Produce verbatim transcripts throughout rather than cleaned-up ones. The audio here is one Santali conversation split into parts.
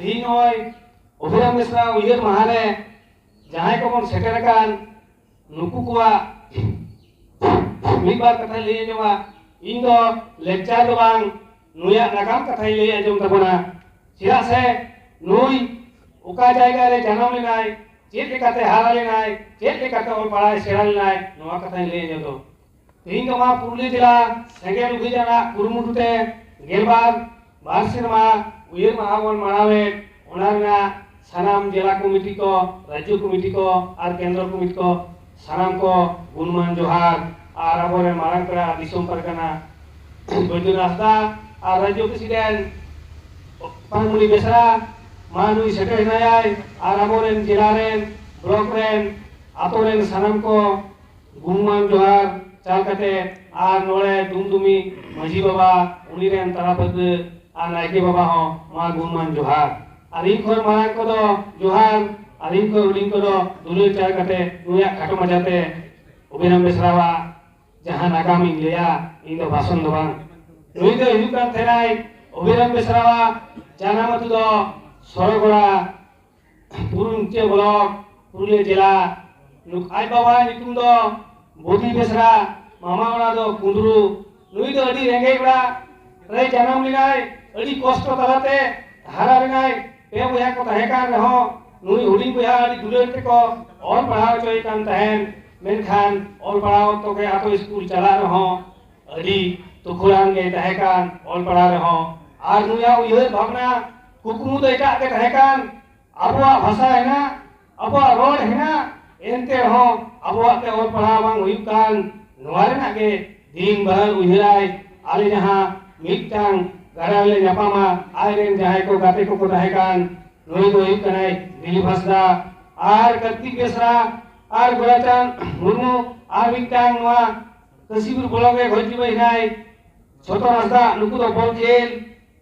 ᱛᱮᱦᱮᱧ ᱱᱚᱜᱼᱚᱭ ᱚᱵᱷᱤᱨᱟᱢ ᱵᱮᱥᱨᱟ ᱩᱭᱦᱟᱹᱨ ᱢᱟᱦᱟ ᱨᱮ ᱡᱟᱦᱟᱸᱭ ᱠᱚᱵᱚᱱ ᱥᱮᱴᱮᱨ ᱟᱠᱟᱱ, ᱱᱩᱠᱩ ᱠᱚᱣᱟᱜ ᱢᱤᱫ ᱵᱟᱨ ᱠᱟᱛᱷᱟᱧ ᱞᱟᱹᱭ ᱟᱸᱡᱚᱢᱟ᱾ ᱤᱧ ᱫᱚ lecture ᱫᱚ ᱵᱟᱝ, ᱱᱩᱭᱟᱜ ᱱᱟᱜᱟᱢ ᱠᱟᱛᱷᱟᱧ ᱞᱟᱹᱭ ᱟᱸᱡᱚᱢ ᱛᱟᱵᱚᱱᱟ᱾ ᱪᱮᱫᱟᱜ ᱥᱮ ᱱᱩᱭ ᱚᱠᱟ ᱡᱟᱭᱜᱟ ᱨᱮ ᱡᱟᱱᱟᱢ ᱞᱮᱱᱟᱭ, ᱪᱮᱫ ᱞᱮᱠᱟᱛᱮ ᱦᱟᱨᱟ ᱞᱮᱱᱟᱭ, ᱪᱮᱫ ᱞᱮᱠᱟᱛᱮ ᱚᱞ ᱯᱟᱲᱦᱟᱣ ᱥᱮᱬᱟ ᱞᱮᱱᱟᱭ, ᱱᱚᱣᱟ ᱠᱟᱛᱷᱟᱧ ᱞᱟᱹᱭ ᱟᱸᱡᱚᱢ ᱫᱚ᱾ ᱛᱮᱦᱮᱧ ᱜᱟᱯᱟ ᱯᱩᱨᱩᱞᱤᱭᱟᱹ ᱡᱮᱞᱟ ᱥᱮᱸᱜᱮᱞ ᱚᱵᱷᱤᱡᱟᱱᱟᱜ ᱠᱩᱨᱩᱢᱩᱴᱩ ᱛᱮ ᱜᱮᱞᱵᱟᱨ ᱵᱟᱨ ᱥᱮᱨᱢᱟ ᱩᱭᱦᱟᱹᱨ ᱢᱟᱦᱟ ᱵᱚᱱ ᱢᱟᱱᱟᱣᱮᱫ, ᱚᱱᱟ ᱨᱮᱱᱟᱜ ᱥᱟᱱᱟᱢ ᱡᱮᱞᱟ ᱠᱚᱢᱤᱴᱤ ᱠᱚ, ᱨᱟᱡᱽᱡᱚ ᱠᱚᱢᱤᱴᱤ ᱠᱚ ᱟᱨ ᱠᱮᱱᱫᱨᱚ ᱠᱚᱢᱤᱴᱤ ᱠᱚ, ᱥᱟᱱᱟᱢ ᱠᱚ ᱜᱩᱱᱢᱟᱱ ᱡᱚᱦᱟᱨ᱾ ᱟᱨ ᱟᱵᱚᱨᱮᱱ ᱢᱟᱨᱟᱝ ᱯᱮᱲᱟ ᱫᱤᱥᱚᱢ ᱯᱟᱨᱜᱟᱱᱟ ᱵᱳᱭᱫᱚᱱᱟᱛᱷ ᱦᱟᱸᱥᱫᱟ ᱟᱨ ᱨᱟᱡᱽᱡᱚ ᱯᱨᱮᱥᱤᱰᱮᱱᱴ ᱯᱟᱱᱢᱩᱱᱤ ᱵᱮᱥᱨᱟ, ᱢᱟ ᱱᱩᱭ ᱥᱮᱴᱮᱨ ᱦᱮᱱᱟᱭᱟᱭ, ᱟᱨ ᱟᱵᱚᱨᱮᱱ ᱡᱮᱞᱟ ᱨᱮᱱ, ᱵᱞᱚᱠ ᱨᱮᱱ, ᱟᱛᱳ ᱨᱮᱱ ᱥᱟᱱᱟᱢ ᱠᱚ ᱜᱩᱱᱢᱟᱱ ᱡᱚᱦᱟᱨ ᱪᱟᱞ ᱠᱟᱛᱮ, ᱟᱨ ᱱᱚᱰᱮ ᱫᱩᱢᱫᱩᱢᱤ ᱢᱟᱹᱡᱷᱤ ᱵᱟᱵᱟ, ᱩᱱᱤ ᱨᱮᱱ ᱛᱟᱨᱟ ᱯᱷᱟᱹᱫᱟᱹ ᱟᱨ ᱱᱟᱭᱠᱮ ᱵᱟᱵᱟ ᱦᱚᱸ ᱢᱟ ᱜᱩᱱᱢᱟᱱ ᱡᱚᱦᱟᱨ᱾ ᱟᱨ ᱤᱧ ᱠᱷᱚᱱ ᱢᱟᱨᱟᱝ ᱠᱚᱫᱚ ᱡᱚᱦᱟᱨ, ᱟᱨ ᱤᱧ ᱠᱷᱚᱱ ᱦᱩᱰᱤᱧ ᱠᱚᱫᱚ ᱫᱩᱞᱟᱹᱲ ᱪᱟᱞ ᱠᱟᱛᱮ ᱱᱩᱭᱟᱜ ᱠᱷᱟᱴᱚ ᱢᱟᱪᱷᱟᱛᱮ ᱚᱵᱷᱤᱨᱟᱢ ᱵᱮᱥᱨᱟᱣᱟᱜ ᱡᱟᱦᱟᱸ ᱱᱟᱜᱟᱢ ᱤᱧ ᱞᱟᱹᱭᱟ, ᱤᱧ ᱫᱚ ᱵᱷᱟᱥᱚᱱ ᱫᱚ ᱵᱟᱝ᱾ ᱱᱩᱭ ᱫᱚ ᱦᱤᱡᱩᱜ ᱠᱟᱱ ᱛᱟᱦᱮᱱᱟᱭ ᱚᱵᱷᱤᱨᱟᱢ ᱵᱮᱥᱨᱟᱣᱟᱜ ᱡᱟᱱᱟᱢ ᱟᱹᱛᱩ ᱫᱚ ᱥᱚᱨᱚᱜᱚᱲᱟ, ᱯᱩᱨᱩᱞᱤᱭᱟᱹ ᱵᱞᱚᱠ, ᱯᱩᱨᱩᱞᱤᱭᱟᱹ ᱡᱮᱞᱟ᱾ ᱱᱩᱠ-, ᱟᱡ ᱵᱟᱵᱟ ᱧᱩᱛᱩᱢ ᱫᱚ ᱵᱚᱫᱤ ᱵᱮᱥᱨᱟ, ᱢᱟᱢᱟ ᱚᱲᱟᱜ ᱫᱚ ᱠᱩᱸᱫᱽᱨᱩ᱾ ᱱᱩᱭ ᱫᱚ ᱟᱹᱰᱤ ᱨᱮᱸᱜᱮᱡ ᱚᱲᱟᱜ ᱨᱮ ᱡᱟᱱᱟᱢ ᱞᱮᱱᱟᱭ, ᱟᱹᱰᱤ ᱠᱚᱥᱴᱚ ᱛᱟᱞᱟᱛᱮ ᱦᱟᱨᱟ ᱞᱮᱱᱟᱭ᱾ ᱯᱮ ᱵᱚᱭᱦᱟ ᱠᱚ ᱛᱟᱦᱮᱸ ᱠᱟᱱ ᱨᱮᱦᱚᱸ ᱱᱩᱭ ᱦᱩᱰᱤᱧ ᱵᱚᱭᱦᱟ ᱟᱹᱰᱤ ᱫᱩᱞᱟᱹᱲ ᱛᱮᱠᱚ ᱚᱞ ᱯᱟᱲᱦᱟᱣ ᱦᱚᱪᱚᱭᱮ ᱠᱟᱱ ᱛᱟᱦᱮᱸᱱ᱾ ᱢᱮᱱᱠᱷᱟᱱ ᱚᱞ ᱯᱟᱲᱦᱟᱣ ᱚᱠᱛᱚ ᱜᱮ ᱟᱛᱳ ᱥᱠᱩᱞ ᱪᱟᱞᱟᱜ ᱨᱮᱦᱚᱸ ᱟᱹᱰᱤ ᱛᱩᱠᱷᱩᱲᱟᱱ ᱜᱮᱭ ᱛᱟᱦᱮᱸ ᱠᱟᱱ ᱚᱞ ᱯᱟᱲᱦᱟᱣ ᱨᱮᱦᱚᱸ᱾ ᱟᱨ ᱱᱩᱭᱟᱜ ᱩᱭᱦᱟᱹᱨ ᱵᱷᱟᱵᱽᱱᱟ, ᱠᱩᱠᱢᱩ ᱫᱚ ᱮᱴᱟᱜ ᱜᱮ ᱛᱟᱦᱮᱸ ᱠᱟᱱ᱾ ᱟᱵᱚᱣᱟᱜ ᱵᱷᱟᱥᱟ ᱦᱮᱱᱟᱜ, ᱟᱵᱚᱣᱟᱜ ᱨᱚᱲ ᱦᱮᱱᱟᱜ, ᱮᱱᱛᱮ ᱨᱮᱦᱚᱸ ᱟᱵᱚᱣᱟᱜ ᱛᱮ ᱚᱞ ᱯᱟᱲᱦᱟᱣ ᱵᱟᱝ ᱦᱩᱭᱩᱜ ᱠᱟᱱ, ᱱᱚᱣᱟ ᱨᱮᱱᱟᱜ ᱜᱮ ᱫᱤᱱ ᱵᱷᱟᱨ ᱩᱭᱦᱟᱹᱨᱟᱭ᱾ ᱟᱞᱮ ᱡᱟᱦᱟᱸ ᱢᱤᱫᱴᱟᱝ ᱜᱟᱰᱟ ᱨᱮᱞᱮ ᱧᱟᱯᱟᱢᱟ, ᱟᱡ ᱨᱮᱱ ᱡᱟᱦᱟᱸᱭ ᱠᱚ ᱜᱟᱛᱮ ᱠᱚᱠᱚ ᱛᱟᱦᱮᱸ ᱠᱟᱱ, ᱱᱩᱭ ᱫᱚ ᱦᱩᱭᱩᱜ ᱠᱟᱱᱟᱭ ᱫᱤᱞᱤᱯ ᱦᱟᱸᱥᱫᱟ ᱟᱨ ᱠᱟᱨᱛᱤᱠ ᱵᱮᱥᱨᱟ ᱟᱨ ᱜᱳᱨᱟᱪᱟᱸᱫᱽ ᱢᱩᱨᱢᱩ ᱟᱨ ᱢᱤᱫᱴᱟᱝ ᱱᱚᱣᱟ ᱠᱟᱹᱥᱤᱯᱩᱨ ᱵᱞᱚᱠ ᱨᱮ ᱜᱷᱚᱡ ᱡᱤᱵᱟᱹ ᱦᱮᱱᱟᱭ ᱪᱷᱚᱛᱚᱱ ᱦᱟᱸᱥᱫᱟ, ᱱᱩᱠᱩ ᱫᱚ ᱵᱚᱞ ᱠᱷᱮᱞ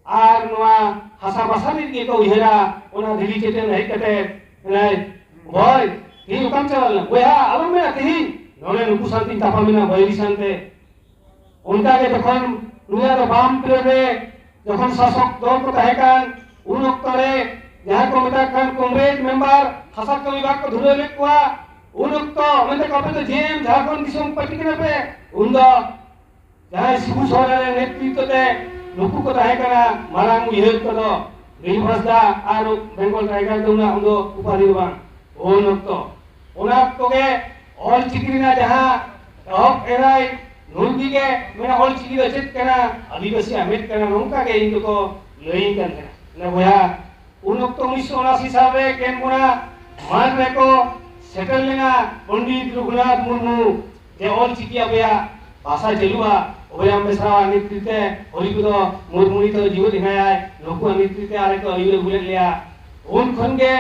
ᱟᱨ ᱱᱚᱣᱟ ᱦᱟᱥᱟ ᱵᱷᱟᱥᱟ ᱞᱟᱹᱜᱤᱫ ᱜᱮᱠᱚ ᱩᱭᱦᱟᱹᱨᱟ᱾ ᱚᱱᱟ ᱫᱷᱤᱨᱤ ᱪᱟᱹᱴᱟᱹᱱ ᱦᱮᱡ ᱠᱟᱛᱮ ᱢᱮᱱᱟᱭ, "ᱵᱚᱭ, ᱛᱮᱦᱮᱧ ᱚᱠᱟᱢ ᱪᱟᱞᱟᱣ ᱞᱮᱱᱟ?" "ᱵᱚᱭᱦᱟ, ᱟᱞᱚᱢ ᱢᱮᱱᱟ, ᱛᱮᱦᱮᱧ ᱱᱚᱰᱮ ᱱᱩᱠᱩ ᱥᱟᱶᱛᱮᱧ ᱛᱟᱯᱟᱢ ᱮᱱᱟ, ᱵᱟᱹᱭᱨᱤ ᱥᱟᱶᱛᱮ᱾" ᱚᱱᱠᱟ ᱜᱮ ᱛᱚᱠᱷᱚᱱ ᱱᱩᱭᱟᱜ ᱫᱚ ᱵᱟᱢ ᱯᱤᱨᱤᱭᱚᱰ ᱨᱮ ᱡᱚᱠᱷᱚᱱ ᱥᱟᱥᱚᱠ ᱫᱚᱞ ᱠᱚ ᱛᱟᱦᱮᱸ ᱠᱟᱱ, ᱩᱱ ᱚᱠᱛᱚ ᱨᱮ ᱡᱟᱦᱟᱸ ᱠᱚ ᱢᱮᱛᱟᱜ ᱠᱟᱱ ᱠᱚᱢᱨᱮᱰ ᱢᱮᱢᱵᱟᱨ ᱦᱟᱥᱟ ᱠᱟᱹᱢᱤ ᱵᱟᱠᱚ ᱫᱷᱩᱨᱟᱹᱣ ᱞᱮᱫ ᱠᱚᱣᱟ, ᱩᱱ ᱚᱠᱛᱚ ᱢᱮᱱᱛᱮ ᱟᱯᱮ ᱫᱚ ᱡᱮ ᱮᱢ ᱡᱷᱟᱲᱠᱷᱚᱸᱰ ᱫᱤᱥᱚᱢ ᱯᱟᱨᱴᱤ ᱠᱟᱱᱟ ᱯᱮ, ᱩᱱ ᱫᱚ ᱡᱟᱦᱟᱸᱭ ᱥᱤᱵᱩ ᱥᱚᱨᱮᱱ ᱨᱮᱱ ᱱᱮᱛᱨᱤᱛᱵ ᱛᱮ ᱱᱩᱠᱩ ᱠᱚ ᱛᱟᱦᱮᱸ ᱠᱟᱱᱟ ᱢᱟᱨᱟᱝ ᱩᱭᱦᱟᱹᱨ ᱠᱚᱫᱚ, ᱵᱤᱨ ᱦᱟᱸᱥᱫᱟ ᱟᱨ ᱵᱮᱝᱜᱚᱞ ᱴᱟᱭᱜᱟᱨ ᱫᱚ ᱩᱱᱟᱹᱜ ᱩᱱᱫᱚ ᱩᱯᱟᱫᱷᱤ ᱫᱚ ᱵᱟᱝ᱾ ᱩᱱ ᱚᱠᱛᱚ ᱚᱱᱟ ᱚᱠᱛᱚ ᱜᱮ ᱚᱞ ᱪᱤᱠᱤ ᱨᱮᱱᱟᱜ ᱡᱟᱦᱟᱸ ᱮᱦᱚᱵ ᱮᱨᱟᱭ ᱱᱩᱭ ᱜᱮ ᱢᱮᱱᱟ ᱚᱞ ᱪᱤᱠᱤ ᱫᱚ ᱪᱮᱫ ᱠᱟᱱᱟ, ᱟᱹᱫᱤᱵᱟᱹᱥᱤ ᱟᱢᱮᱫ ᱠᱟᱱᱟ, ᱱᱚᱝᱠᱟ ᱜᱮ ᱤᱧ ᱫᱚᱠᱚ ᱞᱟᱹᱭᱟᱹᱧ ᱠᱟᱱ ᱛᱟᱦᱮᱱᱟ᱾ ᱵᱚᱭᱦᱟ, ᱩᱱ ᱚᱠᱛᱚ ᱩᱱᱤᱥᱥᱚ ᱩᱱᱟᱥᱤ ᱥᱟᱞ ᱨᱮ ᱠᱮᱢᱯᱚᱱᱟ ᱢᱟᱴᱷ ᱨᱮᱠᱚ ᱥᱮᱴᱮᱨ ᱞᱮᱱᱟ ᱯᱚᱱᱰᱤᱛ ᱨᱚᱜᱷᱩᱱᱟᱛᱷ ᱢᱩᱨᱢᱩ, ᱡᱮ ᱚᱞ ᱪᱤᱠᱤ ᱟᱯᱮᱭᱟᱜ ᱵᱷᱟᱥᱟ ᱪᱟᱹᱞᱩᱜᱼᱟ᱾ ᱚᱵᱷᱤᱨᱟᱢ ᱵᱮᱥᱨᱟᱣᱟᱜ ᱱᱮᱛᱨᱤᱛᱮ ᱦᱚᱨᱤᱯᱚᱫᱚ ᱢᱩᱨᱢᱩ ᱱᱤᱛᱚᱜ ᱡᱤᱣᱮᱫ ᱦᱮᱱᱟᱭᱟᱭ, ᱱᱩᱠᱩᱣᱟᱜ ᱱᱮᱛᱨᱤᱛᱮ ᱟᱞᱮ ᱠᱚ ᱟᱹᱭᱩᱨ ᱟᱹᱜᱩ ᱞᱮᱫ ᱞᱮᱭᱟ᱾ ᱩᱱ ᱠᱷᱚᱱ ᱜᱮ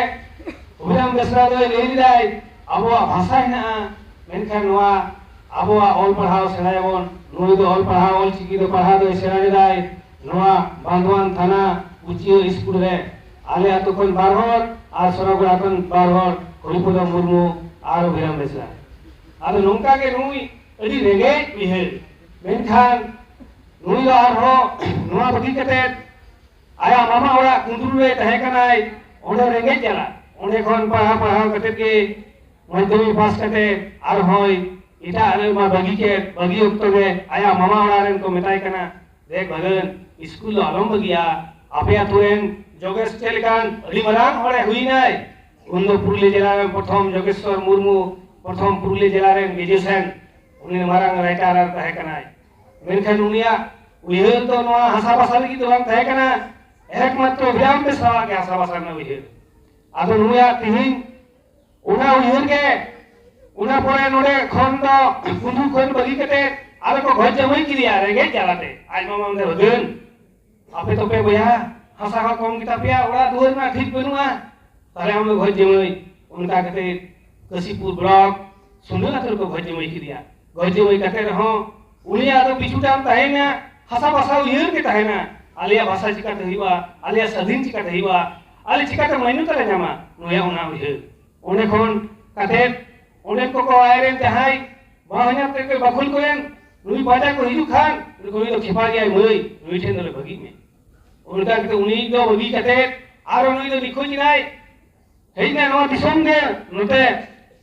ᱚᱵᱷᱤᱨᱟᱢ ᱵᱮᱥᱨᱟ ᱫᱚᱭ ᱞᱟᱹᱭ ᱞᱮᱫᱟᱭ, ᱟᱵᱚᱣᱟᱜ ᱵᱷᱟᱥᱟ ᱦᱮᱱᱟᱜᱼᱟ, ᱢᱮᱱᱠᱷᱟᱱ ᱱᱚᱣᱟ ᱟᱵᱚᱣᱟᱜ ᱚᱞ ᱯᱟᱲᱦᱟᱣ ᱥᱮᱬᱟᱭᱟᱵᱚᱱ᱾ ᱱᱩᱭ ᱫᱚ ᱚᱞ ᱯᱟᱲᱦᱟᱣ, ᱚᱞ ᱪᱤᱠᱤ ᱫᱚ ᱯᱟᱲᱦᱟᱣ ᱫᱚᱭ ᱥᱮᱬᱟ ᱞᱮᱫᱟᱭ ᱱᱚᱣᱟ ᱵᱟᱸᱫᱣᱟᱱ ᱛᱷᱟᱱᱟ ᱠᱩᱪᱤᱭᱟᱹ ᱥᱠᱩᱞ ᱨᱮ᱾ ᱟᱞᱮ ᱟᱹᱛᱩ ᱠᱷᱚᱱ ᱵᱟᱨ ᱦᱚᱲ ᱟᱨ ᱥᱚᱨᱟᱜᱚᱲᱟ ᱠᱷᱚᱱ ᱵᱟᱨ ᱦᱚᱲ, ᱦᱚᱨᱤᱯᱚᱫᱚ ᱢᱩᱨᱢᱩ ᱟᱨ ᱚᱵᱷᱤᱨᱟᱢ ᱵᱮᱥᱨᱟ᱾ ᱟᱫᱚ ᱱᱚᱝᱠᱟ ᱜᱮ ᱱᱩᱭ ᱟᱹᱰᱤ ᱨᱮᱸᱜᱮᱡ ᱩᱭᱦᱟᱹᱨ, ᱢᱮᱱᱠᱷᱟᱱ ᱱᱩᱭ ᱫᱚ ᱟᱨᱦᱚᱸ ᱱᱚᱣᱟ ᱵᱟᱹᱜᱤ ᱠᱟᱛᱮ ᱟᱭᱟᱜ ᱢᱟᱢᱟ ᱚᱲᱟᱜ ᱠᱩᱸᱫᱽᱨᱩ ᱨᱮ ᱛᱟᱦᱮᱸ ᱠᱟᱱᱟᱭ, ᱚᱸᱰᱮ ᱨᱮᱸᱜᱮᱡ ᱡᱟᱞᱟ᱾ ᱚᱸᱰᱮ ᱠᱷᱚᱱ ᱯᱟᱲᱦᱟᱣ ᱯᱟᱲᱦᱟᱣ ᱠᱟᱛᱮ ᱜᱮ ᱢᱟᱫᱽᱫᱷᱚᱢᱤᱠ ᱯᱟᱥ ᱠᱟᱛᱮ ᱟᱨᱦᱚᱸᱭ ᱮᱴᱟᱜ ᱨᱮ ᱢᱟ ᱵᱟᱹᱜᱤ ᱠᱮᱫ᱾ ᱵᱟᱹᱜᱤ ᱚᱠᱛᱚ ᱜᱮ ᱟᱭᱟᱜ ᱢᱟᱢᱟ ᱚᱲᱟᱜ ᱨᱮᱱ ᱠᱚ ᱢᱮᱛᱟᱭ ᱠᱟᱱᱟ, "ᱫᱮᱠ ᱵᱷᱟᱹᱜᱟᱹᱱ, ᱥᱠᱩᱞ ᱫᱚ ᱟᱞᱚᱢ ᱵᱟᱹᱜᱤᱭᱟ, ᱟᱯᱮ ᱟᱹᱛᱩ ᱨᱮᱱ ᱡᱳᱜᱮᱥ ᱪᱮᱫ ᱞᱮᱠᱟᱱ ᱟᱹᱰᱤ ᱢᱟᱨᱟᱝ ᱦᱚᱲᱮ ᱦᱩᱭᱱᱟᱭ᱾" ᱩᱱ ᱫᱚ ᱯᱩᱨᱩᱞᱤᱭᱟᱹ ᱡᱮᱞᱟ ᱨᱮᱱ ᱯᱨᱚᱛᱷᱚᱢ ᱡᱳᱜᱮᱥᱣᱚᱨ ᱢᱩᱨᱢᱩ, ᱯᱨᱚᱛᱷᱚᱢ ᱯᱩᱨᱩᱞᱤᱭᱟᱹ ᱡᱮᱞᱟ ᱨᱮᱱ ᱜᱨᱮᱡᱩᱭᱮᱥᱚᱱ, ᱩᱱᱤ ᱢᱟᱨᱟᱝ ᱨᱟᱭᱴᱟᱨ ᱛᱟᱦᱮᱸ ᱠᱟᱱᱟᱭ᱾ ᱢᱮᱱᱠᱷᱟᱱ ᱩᱱᱤᱭᱟᱜ ᱩᱭᱦᱟᱹᱨ ᱫᱚ ᱱᱚᱣᱟ ᱦᱟᱥᱟ ᱵᱷᱟᱥᱟ ᱞᱟᱹᱜᱤᱫ ᱫᱚ ᱵᱟᱝ ᱛᱟᱦᱮᱸ ᱠᱟᱱᱟ, ᱮᱠᱢᱟᱛᱨᱚ ᱚᱵᱷᱤᱨᱟᱢ ᱵᱮᱥᱨᱟᱣᱟᱜ ᱜᱮ ᱦᱟᱥᱟ ᱵᱷᱟᱥᱟ ᱨᱮᱱᱟᱜ ᱩᱭᱦᱟᱹᱨ᱾ ᱟᱫᱚ ᱱᱩᱭᱟᱜ ᱛᱤᱦᱤᱧ ᱚᱱᱟ ᱩᱭᱦᱟᱹᱨ ᱜᱮ, ᱚᱱᱟ ᱯᱚᱨᱮ ᱱᱚᱰᱮ ᱠᱷᱚᱱ ᱫᱚ ᱠᱩᱸᱫᱽᱨᱩ ᱠᱷᱚᱱ ᱵᱟᱹᱜᱤ ᱠᱟᱛᱮ ᱟᱫᱚ ᱠᱚ ᱜᱷᱚᱡ ᱡᱟᱶᱟᱭ ᱠᱮᱫᱮᱭᱟ ᱨᱮᱸᱜᱮᱡ ᱡᱟᱞᱟᱛᱮ᱾ ᱟᱡ ᱢᱟᱢᱟ ᱢᱮᱱᱫᱟ, "ᱵᱷᱟᱹᱜᱟᱹᱱ, ᱟᱯᱮ ᱛᱚᱯᱮ ᱵᱚᱭᱦᱟ, ᱦᱟᱥᱟ ᱦᱚᱸ ᱠᱚᱢ ᱜᱮᱛᱟ ᱯᱮᱭᱟ, ᱚᱲᱟᱜ ᱫᱩᱣᱟᱹᱨ ᱨᱮᱱᱟᱜ ᱴᱷᱤᱠ ᱵᱟᱹᱱᱩᱜᱼᱟ, ᱛᱟᱦᱞᱮ ᱟᱢ ᱫᱚ ᱜᱷᱚᱡ ᱡᱟᱶᱟᱭ᱾" ᱚᱱᱠᱟ ᱠᱟᱛᱮ ᱠᱟᱹᱥᱤᱯᱩᱨ ᱵᱞᱚᱠ ᱥᱩᱸᱰᱟᱹ ᱟᱹᱛᱩ ᱨᱮᱠᱚ ᱜᱷᱚᱡ ᱡᱟᱶᱟᱭ ᱠᱮᱫᱮᱭᱟ᱾ ᱜᱷᱚᱡ ᱡᱟᱶᱟᱭ ᱠᱟᱛᱮ ᱨᱮᱦᱚᱸ ᱩᱱᱤᱭᱟᱜ ᱫᱚ ᱯᱤᱪᱷᱩᱴᱟᱝ ᱛᱟᱦᱮᱱᱟ, ᱦᱟᱥᱟ ᱵᱷᱟᱥᱟ ᱩᱭᱦᱟᱹᱨ ᱜᱮ ᱛᱟᱦᱮᱱᱟ, ᱟᱞᱮᱭᱟᱜ ᱵᱷᱟᱥᱟ ᱪᱤᱠᱟᱹᱛᱮ ᱦᱩᱭᱩᱜᱼᱟ, ᱟᱞᱮᱭᱟᱜ ᱥᱟᱹᱫᱷᱤᱱ ᱪᱤᱠᱟᱹᱛᱮ ᱦᱩᱭᱩᱜᱼᱟ, ᱟᱞᱮ ᱪᱤᱠᱟᱹᱛᱮ ᱢᱟᱹᱱᱭᱟᱹᱛᱟ ᱞᱮ ᱧᱟᱢᱟ, ᱱᱩᱭᱟᱜ ᱚᱱᱟ ᱩᱭᱦᱟᱹᱨ᱾ ᱚᱸᱰᱮ ᱠᱷᱚᱱ ᱠᱟᱛᱮ ᱚᱸᱰᱮ ᱠᱚᱠᱚ ᱟᱡᱨᱮᱱ ᱡᱟᱦᱟᱸᱭ ᱵᱟᱦᱚᱧᱦᱟᱨ ᱛᱮᱠᱚ ᱵᱟᱠᱷᱳᱞ ᱠᱚᱨᱮᱱ ᱱᱩᱭ ᱯᱟᱸᱡᱟ ᱠᱚ ᱦᱤᱡᱩᱜ ᱠᱷᱟᱱ, ᱱᱩᱭ ᱫᱚ ᱠᱷᱮᱯᱟ ᱜᱮᱭᱟᱭ ᱢᱟᱹᱭ, ᱱᱩᱭ ᱴᱷᱮᱱ ᱫᱚᱞᱮ ᱵᱷᱟᱹᱜᱤᱜ ᱢᱮ᱾ ᱚᱱᱠᱟ ᱠᱟᱛᱮ ᱩᱱᱤ ᱫᱚ ᱵᱟᱹᱜᱤ ᱠᱟᱛᱮ ᱟᱨᱚ ᱱᱩᱭ ᱫᱚ ᱱᱤᱠᱷᱳᱡ ᱮᱱᱟᱭ᱾ ᱦᱮᱡ ᱮᱱᱟ ᱱᱚᱣᱟ ᱫᱤᱥᱚᱢ ᱜᱮ, ᱱᱚᱛᱮ,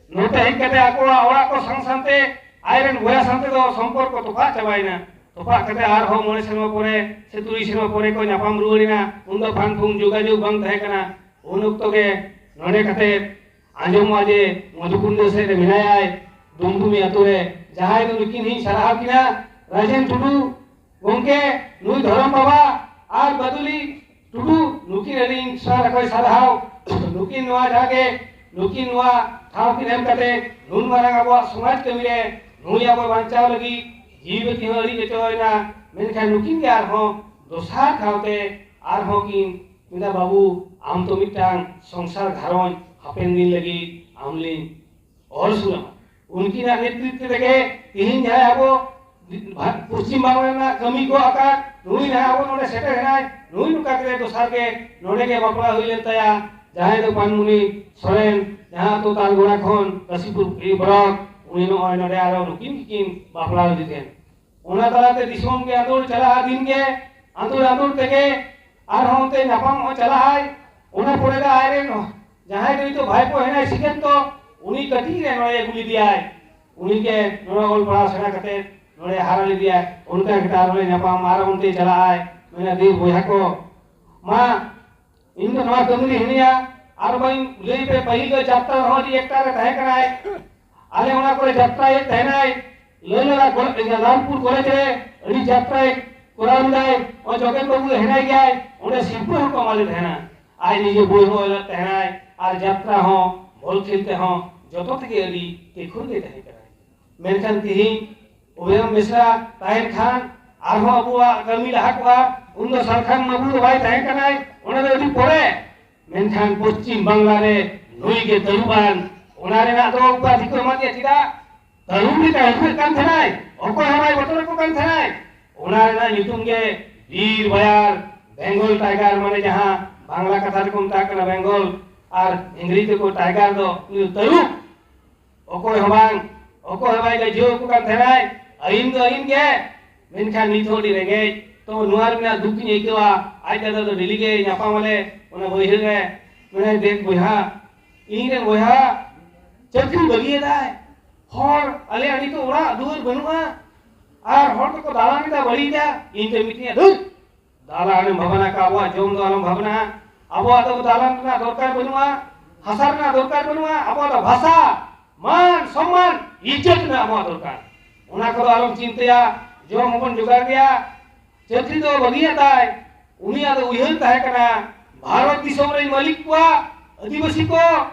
ᱱᱚᱛᱮ ᱦᱮᱡ ᱠᱟᱛᱮ ᱟᱠᱚᱣᱟᱜ ᱚᱲᱟᱜ ᱠᱚ ᱥᱟᱶ ᱥᱟᱶᱛᱮ ᱟᱡᱨᱮᱱ ᱵᱚᱭᱦᱟ ᱥᱟᱶᱛᱮ ᱫᱚ ᱥᱚᱢᱯᱚᱨᱠᱚ ᱛᱚᱯᱟᱜ ᱪᱟᱵᱟᱭᱮᱱᱟ᱾ ᱛᱚᱯᱟᱜ ᱠᱟᱛᱮ ᱟᱨᱦᱚᱸ ᱢᱚᱬᱮ ᱥᱮᱨᱢᱟ ᱯᱚᱨᱮ ᱥᱮ ᱛᱩᱨᱩᱭ ᱥᱮᱨᱢᱟ ᱯᱚᱨᱮ ᱠᱚ ᱧᱟᱯᱟᱢ ᱨᱩᱣᱟᱹᱲ ᱮᱱᱟ᱾ ᱩᱱᱫᱚ ᱯᱷᱟᱱ ᱯᱷᱩᱱ ᱡᱳᱜᱟᱡᱳᱜᱽ ᱵᱟᱝ ᱛᱟᱦᱮᱸ ᱠᱟᱱᱟ᱾ ᱩᱱ ᱚᱠᱛᱚ ᱜᱮ ᱱᱚᱰᱮ ᱠᱟᱛᱮ ᱟᱸᱡᱚᱢᱚᱜᱼᱟ ᱡᱮ ᱢᱚᱫᱷᱩᱠᱩᱱᱰ ᱥᱮᱫ ᱨᱮ ᱢᱮᱱᱟᱭᱟᱭ, ᱰᱩᱢᱰᱩᱢᱤ ᱟᱛᱳ ᱨᱮ᱾ ᱡᱟᱦᱟᱸᱭ ᱫᱚ ᱱᱩᱠᱤᱱ ᱦᱚᱸᱧ ᱥᱟᱨᱦᱟᱣ ᱠᱤᱱᱟ, ᱨᱟᱡᱮᱱ ᱴᱩᱰᱩ ᱜᱚᱢᱠᱮ, ᱱᱩᱭ ᱫᱷᱚᱨᱚᱢ ᱵᱟᱵᱟ ᱟᱨ ᱵᱟᱫᱩᱞᱤ ᱴᱩᱰᱩ, ᱱᱩᱠᱤᱱ ᱟᱹᱰᱤ ᱥᱟᱨ ᱚᱠᱚᱭ ᱥᱟᱨᱦᱟᱣ᱾ ᱱᱩᱠᱤᱱ ᱱᱚᱣᱟ ᱡᱟᱦᱟᱸ ᱜᱮ, ᱱᱩᱠᱤᱱ ᱱᱚᱣᱟ ᱴᱷᱟᱶ ᱠᱤᱱ ᱮᱢ ᱠᱟᱛᱮ ᱱᱩᱱ ᱢᱟᱨᱟᱝ ᱟᱵᱚᱣᱟᱜ ᱥᱚᱢᱟᱡᱽ ᱠᱟᱹᱢᱤ ᱨᱮ ᱱᱩᱭ ᱟᱵᱚ ᱵᱟᱧᱪᱟᱣ ᱞᱟᱹᱜᱤᱫ ᱡᱤᱣᱤ ᱵᱟᱹᱛᱤ ᱦᱚᱸ ᱟᱹᱰᱤ ᱡᱚᱛᱚᱭᱮᱱᱟ᱾ ᱢᱮᱱᱠᱷᱟᱱ ᱱᱩᱠᱤᱱ ᱜᱮ ᱟᱨᱦᱚᱸ ᱫᱚᱥᱟᱨ ᱴᱷᱟᱶ ᱛᱮ ᱟᱨᱦᱚᱸ ᱠᱤᱱ ᱢᱮᱱᱫᱟ, "ᱵᱟᱹᱵᱩ, ᱟᱢ ᱛᱚ ᱢᱤᱫᱴᱟᱝ ᱥᱚᱝᱥᱟᱨ ᱜᱷᱟᱨᱚᱸᱡᱽ ᱦᱟᱯᱮᱱ ᱫᱤᱱ ᱞᱟᱹᱜᱤᱫ ᱟᱢ ᱞᱤᱧ ᱚᱨ ᱥᱩᱨ ᱟᱢᱟ᱾" ᱩᱱᱠᱤᱱᱟᱜ ᱱᱮᱛᱨᱤᱛᱵ ᱛᱮᱜᱮ ᱛᱮᱦᱮᱧ ᱡᱟᱦᱟᱸᱭ ᱟᱵᱚ ᱯᱚᱥᱪᱤᱢ ᱵᱟᱝᱞᱟ ᱨᱮᱱᱟᱜ ᱠᱟᱹᱢᱤ ᱠᱚ ᱟᱠᱟᱫ, ᱱᱩᱭ ᱱᱟᱦᱟᱜ ᱟᱵᱚ ᱱᱚᱰᱮ ᱥᱮᱴᱮᱨ ᱦᱮᱱᱟᱭ, ᱱᱩᱭ ᱱᱚᱝᱠᱟ ᱠᱟᱛᱮ ᱫᱚᱥᱟᱨ ᱜᱮ ᱱᱚᱰᱮ ᱜᱮ ᱵᱟᱯᱞᱟ ᱦᱩᱭ ᱞᱮᱱ ᱛᱟᱭᱟ, ᱡᱟᱦᱟᱸᱭ ᱫᱚ ᱯᱟᱱᱢᱩᱱᱤ ᱥᱚᱨᱮᱱ, ᱡᱟᱦᱟᱸ ᱟᱹᱛᱩ ᱛᱟᱞᱜᱚᱲᱟ ᱠᱷᱚᱱ ᱠᱟᱥᱤᱯᱩᱨ ᱵᱞᱚᱠ, ᱩᱱᱤ ᱱᱚᱜᱼᱚᱭ ᱱᱚᱰᱮ ᱟᱨᱚ ᱱᱩᱠᱤᱱ ᱜᱮᱠᱤᱱ ᱵᱟᱯᱞᱟ ᱞᱮᱫᱮ ᱛᱟᱦᱮᱸᱫ᱾ ᱚᱱᱟ ᱛᱟᱞᱟᱛᱮ ᱫᱤᱥᱚᱢ ᱜᱮ ᱟᱸᱫᱳᱲ ᱪᱟᱞᱟᱜᱼᱟ, ᱫᱤᱱ ᱜᱮ ᱟᱸᱫᱳᱲ ᱟᱸᱫᱳᱲ ᱛᱮᱜᱮ ᱟᱨᱦᱚᱸ ᱚᱱᱛᱮ ᱧᱟᱯᱟᱢ ᱦᱚᱸ ᱪᱟᱞᱟᱜᱼᱟᱭ᱾ ᱚᱱᱟ ᱯᱚᱨᱮ ᱫᱚ ᱟᱡᱨᱮᱱ ᱡᱟᱦᱟᱸᱭ ᱫᱚ ᱱᱤᱛᱚᱜ ᱵᱷᱟᱭᱯᱳ ᱦᱮᱱᱟᱭ ᱥᱤᱠᱟᱱᱛᱚ, ᱩᱱᱤ ᱠᱟᱹᱴᱤᱡ ᱨᱮ ᱱᱚᱰᱮ ᱟᱹᱜᱩ ᱞᱮᱫᱮᱭᱟᱭ᱾ ᱩᱱᱤ ᱜᱮ ᱱᱚᱰᱮ ᱚᱞ ᱯᱟᱲᱦᱟᱣ ᱥᱮᱬᱟ ᱠᱟᱛᱮ ᱱᱚᱰᱮ ᱦᱟᱨᱟ ᱞᱮᱫᱮᱭᱟᱭ᱾ ᱚᱱᱠᱟ ᱠᱟᱛᱮ ᱟᱨᱦᱚᱸ ᱞᱮ ᱧᱟᱯᱟᱢ, ᱟᱨ ᱚᱱᱛᱮ ᱪᱟᱞᱟᱜᱼᱟᱭ, ᱢᱮᱱᱟ, "ᱫᱮ ᱵᱚᱭᱦᱟ ᱠᱚ, ᱢᱟ ᱤᱧ ᱫᱚ ᱱᱚᱣᱟ ᱠᱟᱹᱢᱤ ᱨᱮ ᱦᱤᱱᱟᱹᱧᱟ, ᱟᱨ ᱵᱟᱹᱧ ᱞᱟᱹᱭ ᱯᱮ, ᱯᱟᱹᱦᱤᱞ ᱫᱚ ᱡᱟᱛᱨᱟ ᱨᱮᱦᱚᱸ ᱟᱹᱰᱤ ᱮᱠᱴᱟ ᱨᱮ ᱛᱟᱦᱮᱸ ᱠᱟᱱᱟᱭ, ᱟᱞᱮ ᱚᱱᱟ ᱠᱚᱨᱮ ᱡᱟᱛᱨᱟᱭᱮᱫ ᱛᱟᱦᱮᱱᱟᱭ, ᱞᱟᱹᱞᱟᱲᱟ ᱠᱚᱞᱮᱡᱽ, ᱞᱟᱞᱯᱩᱨ ᱠᱚᱞᱮᱡᱽ ᱨᱮ ᱟᱹᱰᱤ ᱡᱟᱛᱨᱟᱭ ᱠᱚᱨᱟᱣ ᱞᱮᱫᱟᱭ, ᱚᱱᱟ ᱡᱚᱜᱮᱱ ᱵᱟᱹᱵᱩ ᱦᱮᱱᱟᱭ ᱜᱮᱭᱟᱭ, ᱚᱸᱰᱮ ᱥᱤᱨᱯᱟᱹ ᱦᱚᱸᱠᱚ ᱮᱢᱟ ᱞᱮ ᱛᱟᱦᱮᱱᱟ, ᱟᱡ ᱱᱤᱡᱮ ᱵᱳᱭ ᱦᱚᱸ ᱚᱞᱮᱫ ᱛᱟᱦᱮᱱᱟᱭ, ᱟᱨ ᱡᱟᱛᱨᱟ ᱦᱚᱸ ᱵᱚᱞ ᱠᱷᱮᱞ ᱛᱮᱦᱚᱸ ᱡᱚᱛᱚ ᱛᱮᱜᱮ ᱟᱹᱰᱤ ᱛᱮᱠᱷᱩᱨ ᱜᱮ ᱛᱟᱦᱮᱸ ᱠᱟᱱᱟᱭ᱾" ᱢᱮᱱᱠᱷᱟᱱ ᱛᱮᱦᱮᱧ ᱚᱵᱷᱤᱨᱟᱢ ᱵᱮᱥᱨᱟ ᱛᱟᱦᱮᱱ ᱠᱷᱟᱱ ᱟᱨᱦᱚᱸ ᱟᱵᱚᱣᱟᱜ ᱠᱟᱹᱢᱤ ᱞᱟᱦᱟ ᱠᱚᱜᱼᱟ᱾ ᱩᱱ ᱫᱚ ᱥᱟᱞᱠᱷᱟᱱ ᱵᱟᱹᱵᱩ ᱫᱚ ᱵᱟᱭ ᱛᱟᱦᱮᱸ ᱠᱟᱱᱟᱭ, ᱚᱱᱟ ᱫᱚ ᱟᱹᱰᱤ ᱯᱚᱨᱮ᱾ ᱢᱮᱱᱠᱷᱟᱱ ᱯᱚᱥᱪᱤᱢ ᱵᱟᱝᱞᱟ ᱨᱮ ᱱᱩᱭ ᱜᱮ ᱛᱟᱹᱨᱩᱵᱟᱱ, ᱚᱱᱟ ᱨᱮᱱᱟᱜ ᱫᱚ ᱩᱯᱟᱫᱷᱤ ᱠᱚ ᱮᱢᱟ ᱫᱮᱭᱟ᱾ ᱪᱮᱫᱟᱜ? ᱛᱟᱹᱨᱩᱵ ᱞᱮᱠᱟ ᱦᱩᱰᱟᱹᱜ ᱠᱟᱱ ᱛᱟᱦᱮᱱᱟᱭ, ᱚᱠᱚᱭ ᱦᱚᱸ ᱵᱟᱭ ᱵᱚᱛᱚᱨ ᱟᱠᱚ ᱠᱟᱱ ᱛᱟᱦᱮᱱᱟᱭ᱾ ᱚᱱᱟ ᱨᱮᱱᱟᱜ ᱧᱩᱛᱩᱢ ᱜᱮ ᱵᱤᱨ ᱵᱟᱭᱟᱨ, ᱵᱮᱝᱜᱚᱞ ᱴᱟᱭᱜᱟᱨ, ᱢᱟᱱᱮ ᱡᱟᱦᱟᱸ ᱵᱟᱝᱞᱟ ᱠᱟᱛᱷᱟ ᱨᱮᱠᱚ ᱢᱮᱛᱟᱜ ᱠᱟᱱᱟ ᱵᱮᱝᱜᱚᱞ, ᱟᱨ ᱤᱝᱨᱮᱡᱤ ᱛᱮᱠᱚ ᱴᱟᱭᱜᱟᱨ ᱫᱚ ᱩᱱᱤ ᱫᱚ ᱛᱟᱹᱨᱩᱵ᱾ ᱚᱠᱚᱭ ᱦᱚᱸ ᱵᱟᱝ, ᱚᱠᱚᱭ ᱦᱚᱸ ᱵᱟᱭ ᱜᱟᱹᱡᱷᱟᱹᱣ ᱟᱠᱚ ᱠᱟᱱ ᱛᱟᱦᱮᱱᱟᱭ᱾ ᱟᱹᱭᱤᱱ ᱫᱚ ᱟᱹᱭᱤᱱ ᱜᱮ, ᱢᱮᱱᱠᱷᱟᱱ ᱱᱤᱛ ᱦᱚᱸ ᱟᱹᱰᱤ ᱨᱮᱸᱜᱮᱡ, ᱛᱚ ᱱᱚᱣᱟ ᱨᱮᱱᱟᱜ ᱫᱩᱠ ᱤᱧ ᱟᱹᱭᱠᱟᱹᱣᱟ᱾ ᱟᱡ ᱫᱟᱫᱟ ᱫᱚ ᱰᱮᱞᱤ ᱜᱮ ᱧᱟᱯᱟᱢ ᱟᱞᱮ ᱚᱱᱟ ᱵᱟᱹᱭᱦᱟᱹᱲ ᱨᱮ᱾ ᱢᱮᱱᱟᱭ, "ᱫᱮᱠ ᱵᱚᱭᱦᱟ, ᱤᱧ ᱨᱮᱱ ᱵᱚᱭᱦᱟ ᱪᱟᱹᱠᱨᱤ ᱵᱟᱹᱜᱤᱭᱟᱫᱟᱭ, ᱦᱚᱲ ᱟᱞᱮᱭᱟᱜ ᱱᱤᱛᱚᱜ ᱚᱲᱟᱜ ᱫᱩᱣᱟᱹᱨ ᱵᱟᱹᱱᱩᱜᱼᱟ, ᱟᱨ ᱦᱚᱲ ᱫᱚᱠᱚ ᱫᱟᱞᱟᱱ ᱮᱫᱟ, ᱵᱟᱹᱲᱤᱡ ᱮᱫᱟ, ᱤᱧ ᱫᱚ ᱢᱤᱛᱟᱹᱧᱟ ᱫᱷᱩᱨ, ᱫᱟᱞᱟᱱ ᱮᱢ ᱵᱷᱟᱵᱽᱱᱟ ᱠᱟᱜ, ᱟᱵᱚᱣᱟᱜ ᱡᱚᱢ ᱫᱚ ᱟᱞᱚᱢ ᱵᱷᱟᱵᱽᱱᱟ, ᱟᱵᱚᱣᱟᱜ ᱫᱚ ᱫᱟᱞᱟᱱ ᱨᱮᱱᱟᱜ ᱫᱚᱨᱠᱟᱨ ᱵᱟᱹᱱᱩᱜᱼᱟ, ᱦᱟᱥᱟ ᱨᱮᱱᱟᱜ ᱫᱚᱨᱠᱟᱨ ᱵᱟᱹᱱᱩᱜᱼᱟ, ᱟᱵᱚᱣᱟᱜ ᱫᱚ ᱵᱷᱟᱥᱟ, ᱢᱟᱱ ᱥᱚᱢᱢᱟᱱ, ᱤᱡᱽᱡᱚᱛ ᱨᱮᱱᱟᱜ ᱟᱵᱚᱣᱟᱜ ᱫᱚᱨᱠᱟᱨ, ᱚᱱᱟ ᱠᱚᱫᱚ ᱟᱞᱚᱢ ᱪᱤᱱᱛᱟᱹᱭᱟ, ᱡᱚᱢ ᱦᱚᱸᱵᱚᱱ ᱡᱚᱜᱟᱲ ᱜᱮᱭᱟ, ᱪᱟᱹᱠᱨᱤ ᱫᱚ ᱵᱟᱹᱜᱤᱭᱟᱜ ᱛᱟᱭ, ᱩᱱᱤᱭᱟᱜ ᱫᱚ ᱩᱭᱦᱟᱹᱨ ᱛᱟᱦᱮᱸ ᱠᱟᱱᱟ ᱵᱷᱟᱨᱚᱛ ᱫᱤᱥᱚᱢ ᱨᱮᱱ ᱢᱟᱹᱞᱤᱠ ᱠᱚᱣᱟᱜ, ᱟᱹᱫᱤᱵᱟᱹᱥᱤ ᱠᱚ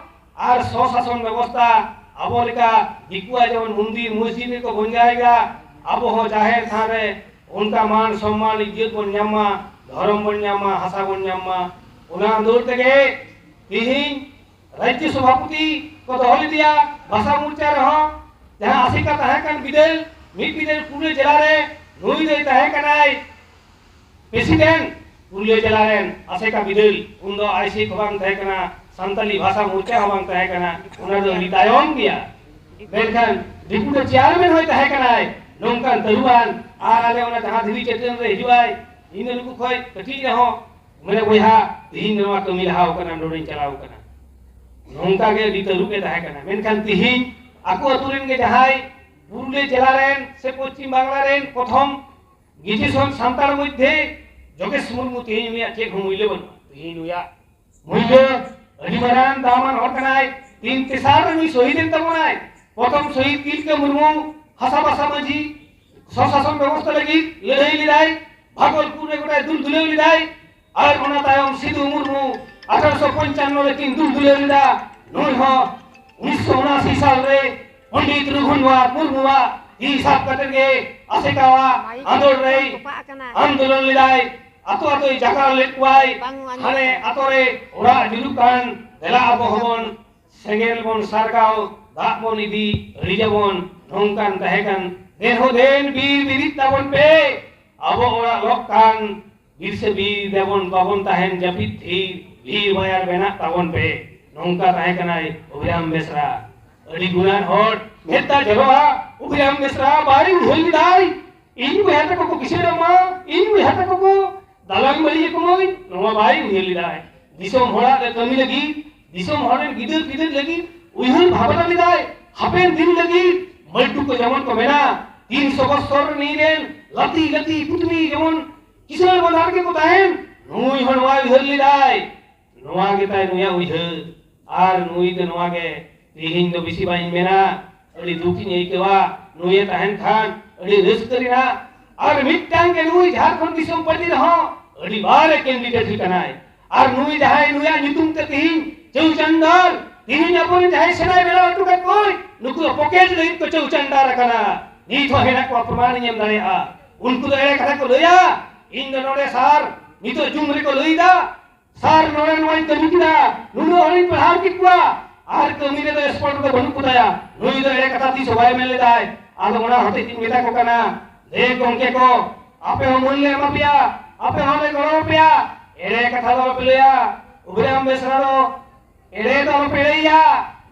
ᱟᱨ ᱥᱚᱥᱟᱥᱚᱱ ᱵᱮᱵᱚᱥᱛᱷᱟ ᱟᱵᱚ ᱞᱮᱠᱟ ᱫᱤᱠᱩᱣᱟᱜ ᱡᱮᱢᱚᱱ ᱢᱚᱱᱫᱤᱨ ᱢᱚᱥᱡᱤᱫ ᱨᱮᱠᱚ ᱵᱚᱸᱜᱟᱭᱮᱫᱟ, ᱟᱵᱚ ᱦᱚᱸ ᱡᱟᱦᱮᱨ ᱛᱷᱟᱱ ᱨᱮ ᱚᱱᱠᱟ ᱢᱟᱱ ᱥᱚᱢᱢᱟᱱ ᱤᱡᱽᱡᱚᱛ ᱵᱚᱱ ᱧᱟᱢ ᱢᱟ, ᱫᱷᱚᱨᱚᱢ ᱵᱚᱱ ᱧᱟᱢ ᱢᱟ, ᱦᱟᱥᱟ ᱵᱚᱱ ᱧᱟᱢ ᱢᱟ᱾ ᱚᱱᱟ ᱟᱸᱫᱳᱲ ᱛᱮᱜᱮ ᱛᱤᱦᱤᱧ ᱨᱟᱡᱽᱡᱚ ᱥᱚᱵᱷᱟᱯᱚᱛᱤ ᱠᱚ ᱫᱚᱦᱚ ᱞᱮᱫᱮᱭᱟ ᱵᱷᱟᱥᱟ ᱢᱳᱨᱪᱟ ᱨᱮᱦᱚᱸ, ᱡᱟᱦᱟᱸ ᱟᱥᱮᱠᱟ ᱛᱟᱦᱮᱸ ᱠᱟᱱ ᱵᱤᱫᱟᱹᱞ, ᱢᱤᱫ ᱵᱤᱫᱟᱹᱞ ᱯᱩᱨᱩᱞᱤᱭᱟᱹ ᱡᱮᱞᱟ ᱨᱮ ᱱᱩᱭ ᱫᱚᱭ ᱛᱟᱦᱮᱸ ᱠᱟᱱᱟᱭ ᱯᱨᱮᱥᱤᱰᱮᱱᱴ ᱯᱩᱨᱩᱞᱤᱭᱟᱹ ᱡᱮᱞᱟ ᱨᱮᱱ ᱟᱥᱮᱠᱟ ᱵᱤᱫᱟᱹᱞ᱾ ᱩᱱᱫᱚ ᱟᱭᱥᱤ ᱠᱚ ᱵᱟᱝ ᱛᱟᱦᱮᱸ ᱠᱟᱱᱟ, ᱥᱟᱱᱛᱟᱞᱤ ᱵᱷᱟᱥᱟ ᱢᱳᱨᱪᱟ ᱦᱚᱸ ᱵᱟᱝ ᱛᱟᱦᱮᱸ ᱠᱟᱱᱟ, ᱚᱱᱟ ᱫᱚ ᱟᱹᱰᱤ ᱛᱟᱭᱚᱢ ᱜᱮᱭᱟ᱾ ᱢᱮᱱᱠᱷᱟᱱ ᱰᱮᱯᱩᱴᱤ ᱪᱮᱭᱟᱨᱢᱮᱱ ᱦᱚᱸᱭ ᱛᱟᱦᱮᱸ ᱠᱟᱱᱟᱭ ᱱᱚᱝᱠᱟᱱ ᱛᱟᱹᱨᱩᱵᱟᱱ, ᱟᱨ ᱟᱞᱮ ᱚᱱᱟ ᱡᱟᱦᱟᱸ ᱫᱷᱤᱨᱤ ᱪᱟᱹᱴᱟᱹᱱ ᱨᱮ ᱦᱤᱡᱩᱜ ᱟᱭ, ᱤᱧ ᱫᱚ ᱱᱩᱠᱩ ᱠᱷᱚᱱ ᱠᱟᱹᱴᱤᱡ ᱨᱮᱦᱚᱸ ᱢᱟᱱᱮ ᱵᱚᱭᱦᱟ, ᱛᱤᱦᱤᱧ ᱱᱚᱣᱟ ᱠᱟᱹᱢᱤ ᱞᱟᱦᱟᱣ ᱠᱟᱱᱟ, ᱱᱚᱰᱮᱧ ᱪᱟᱞᱟᱣ ᱠᱟᱱᱟ, ᱱᱚᱝᱠᱟ ᱜᱮ ᱟᱹᱰᱤ ᱛᱟᱹᱨᱩᱵ ᱮ ᱛᱟᱦᱮᱸ ᱠᱟᱱᱟ᱾ ᱢᱮᱱᱠᱷᱟᱱ ᱛᱤᱦᱤᱧ ᱟᱠᱚ ᱟᱹᱛᱩ ᱨᱮᱱ ᱜᱮ ᱡᱟᱦᱟᱸᱭ ᱯᱩᱨᱩᱞᱤᱭᱟᱹ ᱡᱮᱞᱟ ᱨᱮᱱ ᱥᱮ ᱯᱚᱪᱷᱤᱢ ᱵᱟᱝᱞᱟ ᱨᱮᱱ ᱯᱨᱚᱛᱷᱚᱢ ᱜᱨᱮᱡᱩᱭᱮᱥᱚᱱ ᱥᱟᱱᱛᱟᱲ ᱢᱚᱫᱽᱫᱷᱮ ᱡᱚᱜᱮᱥ ᱢᱩᱨᱢᱩ, ᱛᱤᱦᱤᱧ ᱩᱱᱤᱭᱟᱜ ᱪᱮᱫ ᱦᱚᱸ ᱢᱩᱞᱞᱚ ᱵᱟᱹᱱᱩᱜᱼᱟ᱾ ᱛᱤᱦᱤᱧ ᱩᱱᱤᱭᱟᱜ ᱢᱩᱞᱞᱚ ᱟᱹᱰᱤ ᱢᱟᱨᱟᱝ ᱫᱟᱢᱟᱱ ᱦᱚᱲ ᱠᱟᱱᱟᱭ᱾ ᱛᱤᱱ ᱛᱮᱥᱟᱨ ᱨᱮ ᱱᱩᱭ ᱥᱚᱦᱤᱫ ᱮᱱ ᱛᱟᱵᱚᱱᱟᱭ᱾ ᱯᱨᱚᱛᱷᱚᱢ ᱥᱚᱦᱤᱫ ᱛᱤᱞᱠᱟᱹ ᱢᱩᱨᱢᱩ ᱦᱟᱥᱟ ᱵᱷᱟᱥᱟ ᱢᱟᱹᱡᱷᱤ ᱥᱚᱥᱟᱥᱚᱱ ᱵᱮᱵᱚᱥᱛᱷᱟ ᱞᱟᱹᱜᱤᱫ ᱞᱟᱹᱲᱦᱟᱹᱭ ᱞᱮᱫᱟᱭ, ᱵᱷᱟᱜᱚᱞᱯᱩᱨ ᱨᱮ ᱜᱚᱴᱟᱭ ᱫᱩᱞ ᱫᱩᱞᱟᱹᱣ ᱞᱮᱫᱟᱭ᱾ ᱟᱨ ᱚᱱᱟ ᱛᱟᱭᱚᱢ ᱥᱤᱫᱩ ᱢᱩᱨᱢᱩ ᱟᱴᱷᱟᱨᱚᱥᱚ ᱯᱚᱧᱪᱟᱱᱱᱚ ᱨᱮ ᱠᱤᱱ ᱫᱩᱞ ᱫᱩᱞᱟᱹᱣ ᱞᱮᱫᱟ᱾ ᱱᱩᱭ ᱦᱚᱸ ᱩᱱᱤᱥᱥᱚ ᱩᱱᱟᱥᱤ ᱥᱟᱞ ᱨᱮ ᱯᱚᱱᱰᱤᱛ ᱨᱚᱜᱷᱩᱱᱟᱛᱷ ᱢᱩᱨᱢᱩᱣᱟᱜ ᱛᱤ ᱥᱟᱵ ᱠᱟᱛᱮ ᱜᱮ ᱟᱥᱮᱠᱟᱣᱟᱜ ᱢᱟᱭᱤᱠ ᱟᱸᱫᱳᱲ ᱨᱮᱭ ᱛᱚᱯᱟᱜ ᱟᱠᱟᱱᱟ᱾ ᱟᱱᱫᱳᱞᱚᱱ ᱞᱮᱫᱟᱭ, ᱟᱛᱳ ᱟᱛᱳᱭ ᱡᱟᱠᱟᱲ ᱞᱮᱫ ᱠᱚᱣᱟᱭ᱾ ᱵᱟᱝ ᱟᱸᱡᱚᱢᱚᱜ ᱦᱟᱱᱮ ᱠᱟᱱᱟ᱾ ᱟᱛᱳ ᱨᱮ ᱚᱲᱟᱜ ᱡᱩᱞᱩᱜ ᱠᱟᱱ, ᱫᱮᱞᱟ ᱟᱵᱚ ᱦᱚᱸᱵᱚᱱ ᱥᱮᱸᱜᱮᱞ ᱵᱚᱱ ᱥᱟᱨᱜᱟᱣ, ᱫᱟᱜ ᱵᱚᱱ ᱤᱫᱤ, ᱨᱤᱡᱟᱵᱚᱱ, ᱱᱚᱝᱠᱟᱱ ᱛᱟᱦᱮᱸ ᱠᱟᱱ᱾ ᱫᱮᱱ ᱦᱚᱸ ᱫᱮᱱ ᱵᱤᱨ ᱵᱤᱨᱤᱫ ᱛᱟᱵᱚᱱ ᱯᱮ, ᱟᱵᱚ ᱚᱲᱟᱜ ᱞᱚᱜ ᱠᱟᱱ᱾ ᱵᱤᱨ ᱥᱮ ᱵᱤᱨ ᱫᱮᱵᱚᱱ, ᱵᱟᱵᱚᱱ ᱛᱟᱦᱮᱱ ᱡᱟᱹᱯᱤᱫ ᱛᱷᱤᱨ, ᱵᱤᱨ ᱵᱟᱭᱟᱨ ᱵᱮᱱᱟᱜ ᱛᱟᱵᱚᱱ ᱯᱮ᱾ ᱱᱚᱝᱠᱟ ᱛᱟᱦᱮᱸ ᱠᱟᱱᱟᱭ ᱚᱵᱷᱤᱨᱟᱢ ᱵᱮᱥᱨᱟ᱾ ᱟᱹᱰᱤ ᱜᱩᱱᱟᱱ ᱦᱚᱲ, ᱢᱮᱫ ᱫᱟᱜ ᱡᱚᱨᱚᱜᱼᱟ, ᱚᱵᱷᱤᱨᱟᱢ ᱵᱮᱥᱨᱟ ᱵᱟᱭ ᱩᱭᱦᱟᱹᱨ ᱞᱮᱫᱟᱭ᱾ ᱤᱧ ᱵᱚᱭᱦᱟ ᱛᱟᱠᱚ ᱠᱚ ᱠᱤᱥᱟᱹᱬᱚᱜ ᱢᱟ, ᱤᱧ ᱵᱚᱭᱦᱟ ᱛᱟᱠᱚ ᱠᱚ ᱫᱟᱞᱟᱝ ᱵᱟᱹᱲᱤ ᱠᱚ ᱢᱟᱹᱧ, ᱱᱚᱣᱟ ᱵᱟᱭ ᱩᱭᱦᱟᱹᱨ ᱞᱮᱫᱟᱭ᱾ ᱫᱤᱥᱚᱢ ᱦᱚᱲᱟᱜ ᱨᱮ ᱠᱟᱹᱢᱤ ᱞᱟᱹᱜᱤᱫ, ᱫᱤᱥᱚᱢ ᱦᱚᱲ ᱨᱮᱱ ᱜᱤᱫᱟᱹᱨ ᱯᱤᱫᱟᱹᱨ ᱞᱟᱹᱜᱤᱫ ᱩᱭᱦᱟᱹᱨ ᱵᱷᱟᱵᱽᱱᱟ ᱞᱮᱫᱟᱭ᱾ ᱦᱟᱯᱮᱱ ᱫᱤᱱ ᱞᱟᱹᱜᱤᱫ ᱢᱟᱹᱭᱴᱩ ᱠᱚ ᱡᱮᱢᱚᱱ ᱠᱚ ᱢᱮᱱᱟ, ᱛᱤᱱᱥᱚ ᱵᱚᱥᱚᱨ ᱨᱤᱱᱤᱡ ᱨᱮᱱ ᱞᱟᱹᱛᱤ ᱞᱟᱹᱛᱤ ᱯᱩᱛᱱᱤ ᱡᱮᱢᱚᱱ ᱠᱤᱥᱟᱹᱬ ᱵᱟᱱᱟᱨ ᱜᱮᱠᱚ ᱛᱟᱦᱮᱱ, ᱱᱩᱭ ᱦᱚᱸ ᱱᱚᱣᱟ ᱩᱭᱦᱟᱹᱨ ᱞᱮᱫᱟᱭ᱾ ᱱᱚᱣᱟ ᱜᱮ ᱛᱟᱭ ᱱᱩᱭᱟᱜ ᱩᱭᱦᱟᱹᱨ᱾ ᱟᱨ ᱱᱩᱭ ᱫᱚ ᱱᱚᱣᱟ ᱜᱮ, ᱛᱮᱦᱮᱧ ᱫᱚ ᱵᱮᱥᱤ ᱵᱟᱹᱧ ᱢᱮᱱᱟ, ᱟᱹᱰᱤ ᱫᱩᱠ ᱤᱧ ᱟᱹᱭᱠᱟᱹᱣᱟ᱾ ᱱᱩᱭᱮ ᱛᱟᱦᱮᱱ ᱠᱷᱟᱱ ᱟᱹᱰᱤ ᱨᱟᱹᱥᱠᱟᱹ ᱨᱮᱱᱟᱜ᱾ ᱟᱨ ᱢᱤᱫᱴᱟᱝ ᱜᱮ ᱱᱩᱭ ᱡᱷᱟᱲᱠᱷᱚᱸᱰ ᱫᱤᱥᱚᱢ ᱯᱟᱨᱴᱤ ᱨᱮᱦᱚᱸ ᱟᱹᱰᱤ ᱵᱟᱨ ᱮ ᱠᱮᱱᱰᱤᱰᱮᱴ ᱦᱩᱭ ᱠᱟᱱᱟᱭ᱾ ᱟᱨ ᱱᱩᱭ ᱡᱟᱦᱟᱸᱭ ᱱᱩᱭᱟᱜ ᱧᱩᱛᱩᱢ ᱛᱮ ᱛᱮᱦᱮᱧ ᱪᱟᱹᱣ ᱪᱟᱱᱰᱟᱞ, ᱛᱮᱦᱮᱧ ᱟᱵᱚᱨᱮᱱ ᱡᱟᱦᱟᱸᱭ ᱥᱮᱫᱟᱭ ᱵᱮᱱᱟᱣ ᱦᱚᱴᱚ ᱠᱟᱫ ᱠᱚ, ᱱᱩᱠᱩ ᱫᱚ ᱯᱚᱠᱮᱴ ᱞᱟᱹᱜᱤᱫ ᱠᱚ ᱪᱟᱹᱣ ᱪᱟᱱᱰᱟᱞ ᱟᱠᱟᱱᱟ᱾ ᱱᱤᱛ ᱦᱚᱸ ᱦᱮᱱᱟᱜ ᱠᱚᱣᱟ, ᱯᱨᱚᱢᱟᱱ ᱤᱧ ᱮᱢ ᱫᱟᱲᱮᱭᱟᱜᱼᱟ᱾ ᱩᱱᱠᱩ ᱫᱚ ᱮᱲᱮ ᱠᱟᱛᱷᱟ ᱠᱚ ᱞᱟᱹᱭᱟ᱾ ᱤᱧ ᱫᱚ ᱱᱚᱰᱮ ᱥᱟᱨ, ᱱᱤᱛᱚᱜ ᱡᱩᱢ ᱨᱮᱠᱚ ᱞᱟᱹᱭᱫᱟ, ᱥᱟᱨ, ᱱᱚᱰᱮ ᱱᱚᱣᱟᱧ ᱠᱟᱹᱢᱤ ᱠᱮᱫᱟ, ᱱᱩᱱᱟᱹᱜ ᱦᱚᱲᱤᱧ ᱯᱟᱲᱦᱟᱣ ᱠᱮᱫ ᱠᱚᱣᱟ, ᱟᱨ ᱠᱟᱹᱢᱤ ᱨᱮᱫᱚ ᱮᱠᱥᱯᱟᱨᱴ ᱫᱚ ᱵᱟᱹᱱᱩᱜ ᱠᱚᱛᱟᱭᱟ᱾ ᱱᱩᱭ ᱫᱚ ᱮᱲᱮ ᱠᱟᱛᱷᱟ ᱛᱤᱥ ᱦᱚᱸ ᱵᱟᱭ ᱢᱮᱱ ᱞᱮᱫᱟᱭ᱾ ᱟᱫᱚ ᱚᱱᱟ ᱦᱚᱛᱮᱡ ᱛᱤᱧ ᱢᱮᱛᱟ ᱠᱚ ᱠᱟᱱᱟ, ᱫᱮ ᱜᱚᱢᱠᱮ ᱠᱚ, ᱟᱯᱮ ᱦᱚᱸ ᱢᱟᱹᱱ ᱞᱮ ᱮᱢᱟ ᱯᱮᱭᱟ, ᱟᱯᱮ ᱦᱚᱸ ᱞᱮ ᱜᱚᱲᱚ ᱟᱯᱮᱭᱟ, ᱮᱲᱮ ᱠᱟᱛᱷᱟ ᱫᱚ ᱟᱞᱚᱯᱮ ᱞᱟᱹᱭᱟ᱾ ᱩᱵᱨᱟᱢ ᱵᱮᱥᱨᱟ ᱫᱚ ᱮᱲᱮ ᱫᱚ ᱟᱞᱚᱯᱮ ᱮᱲᱮᱭᱟ᱾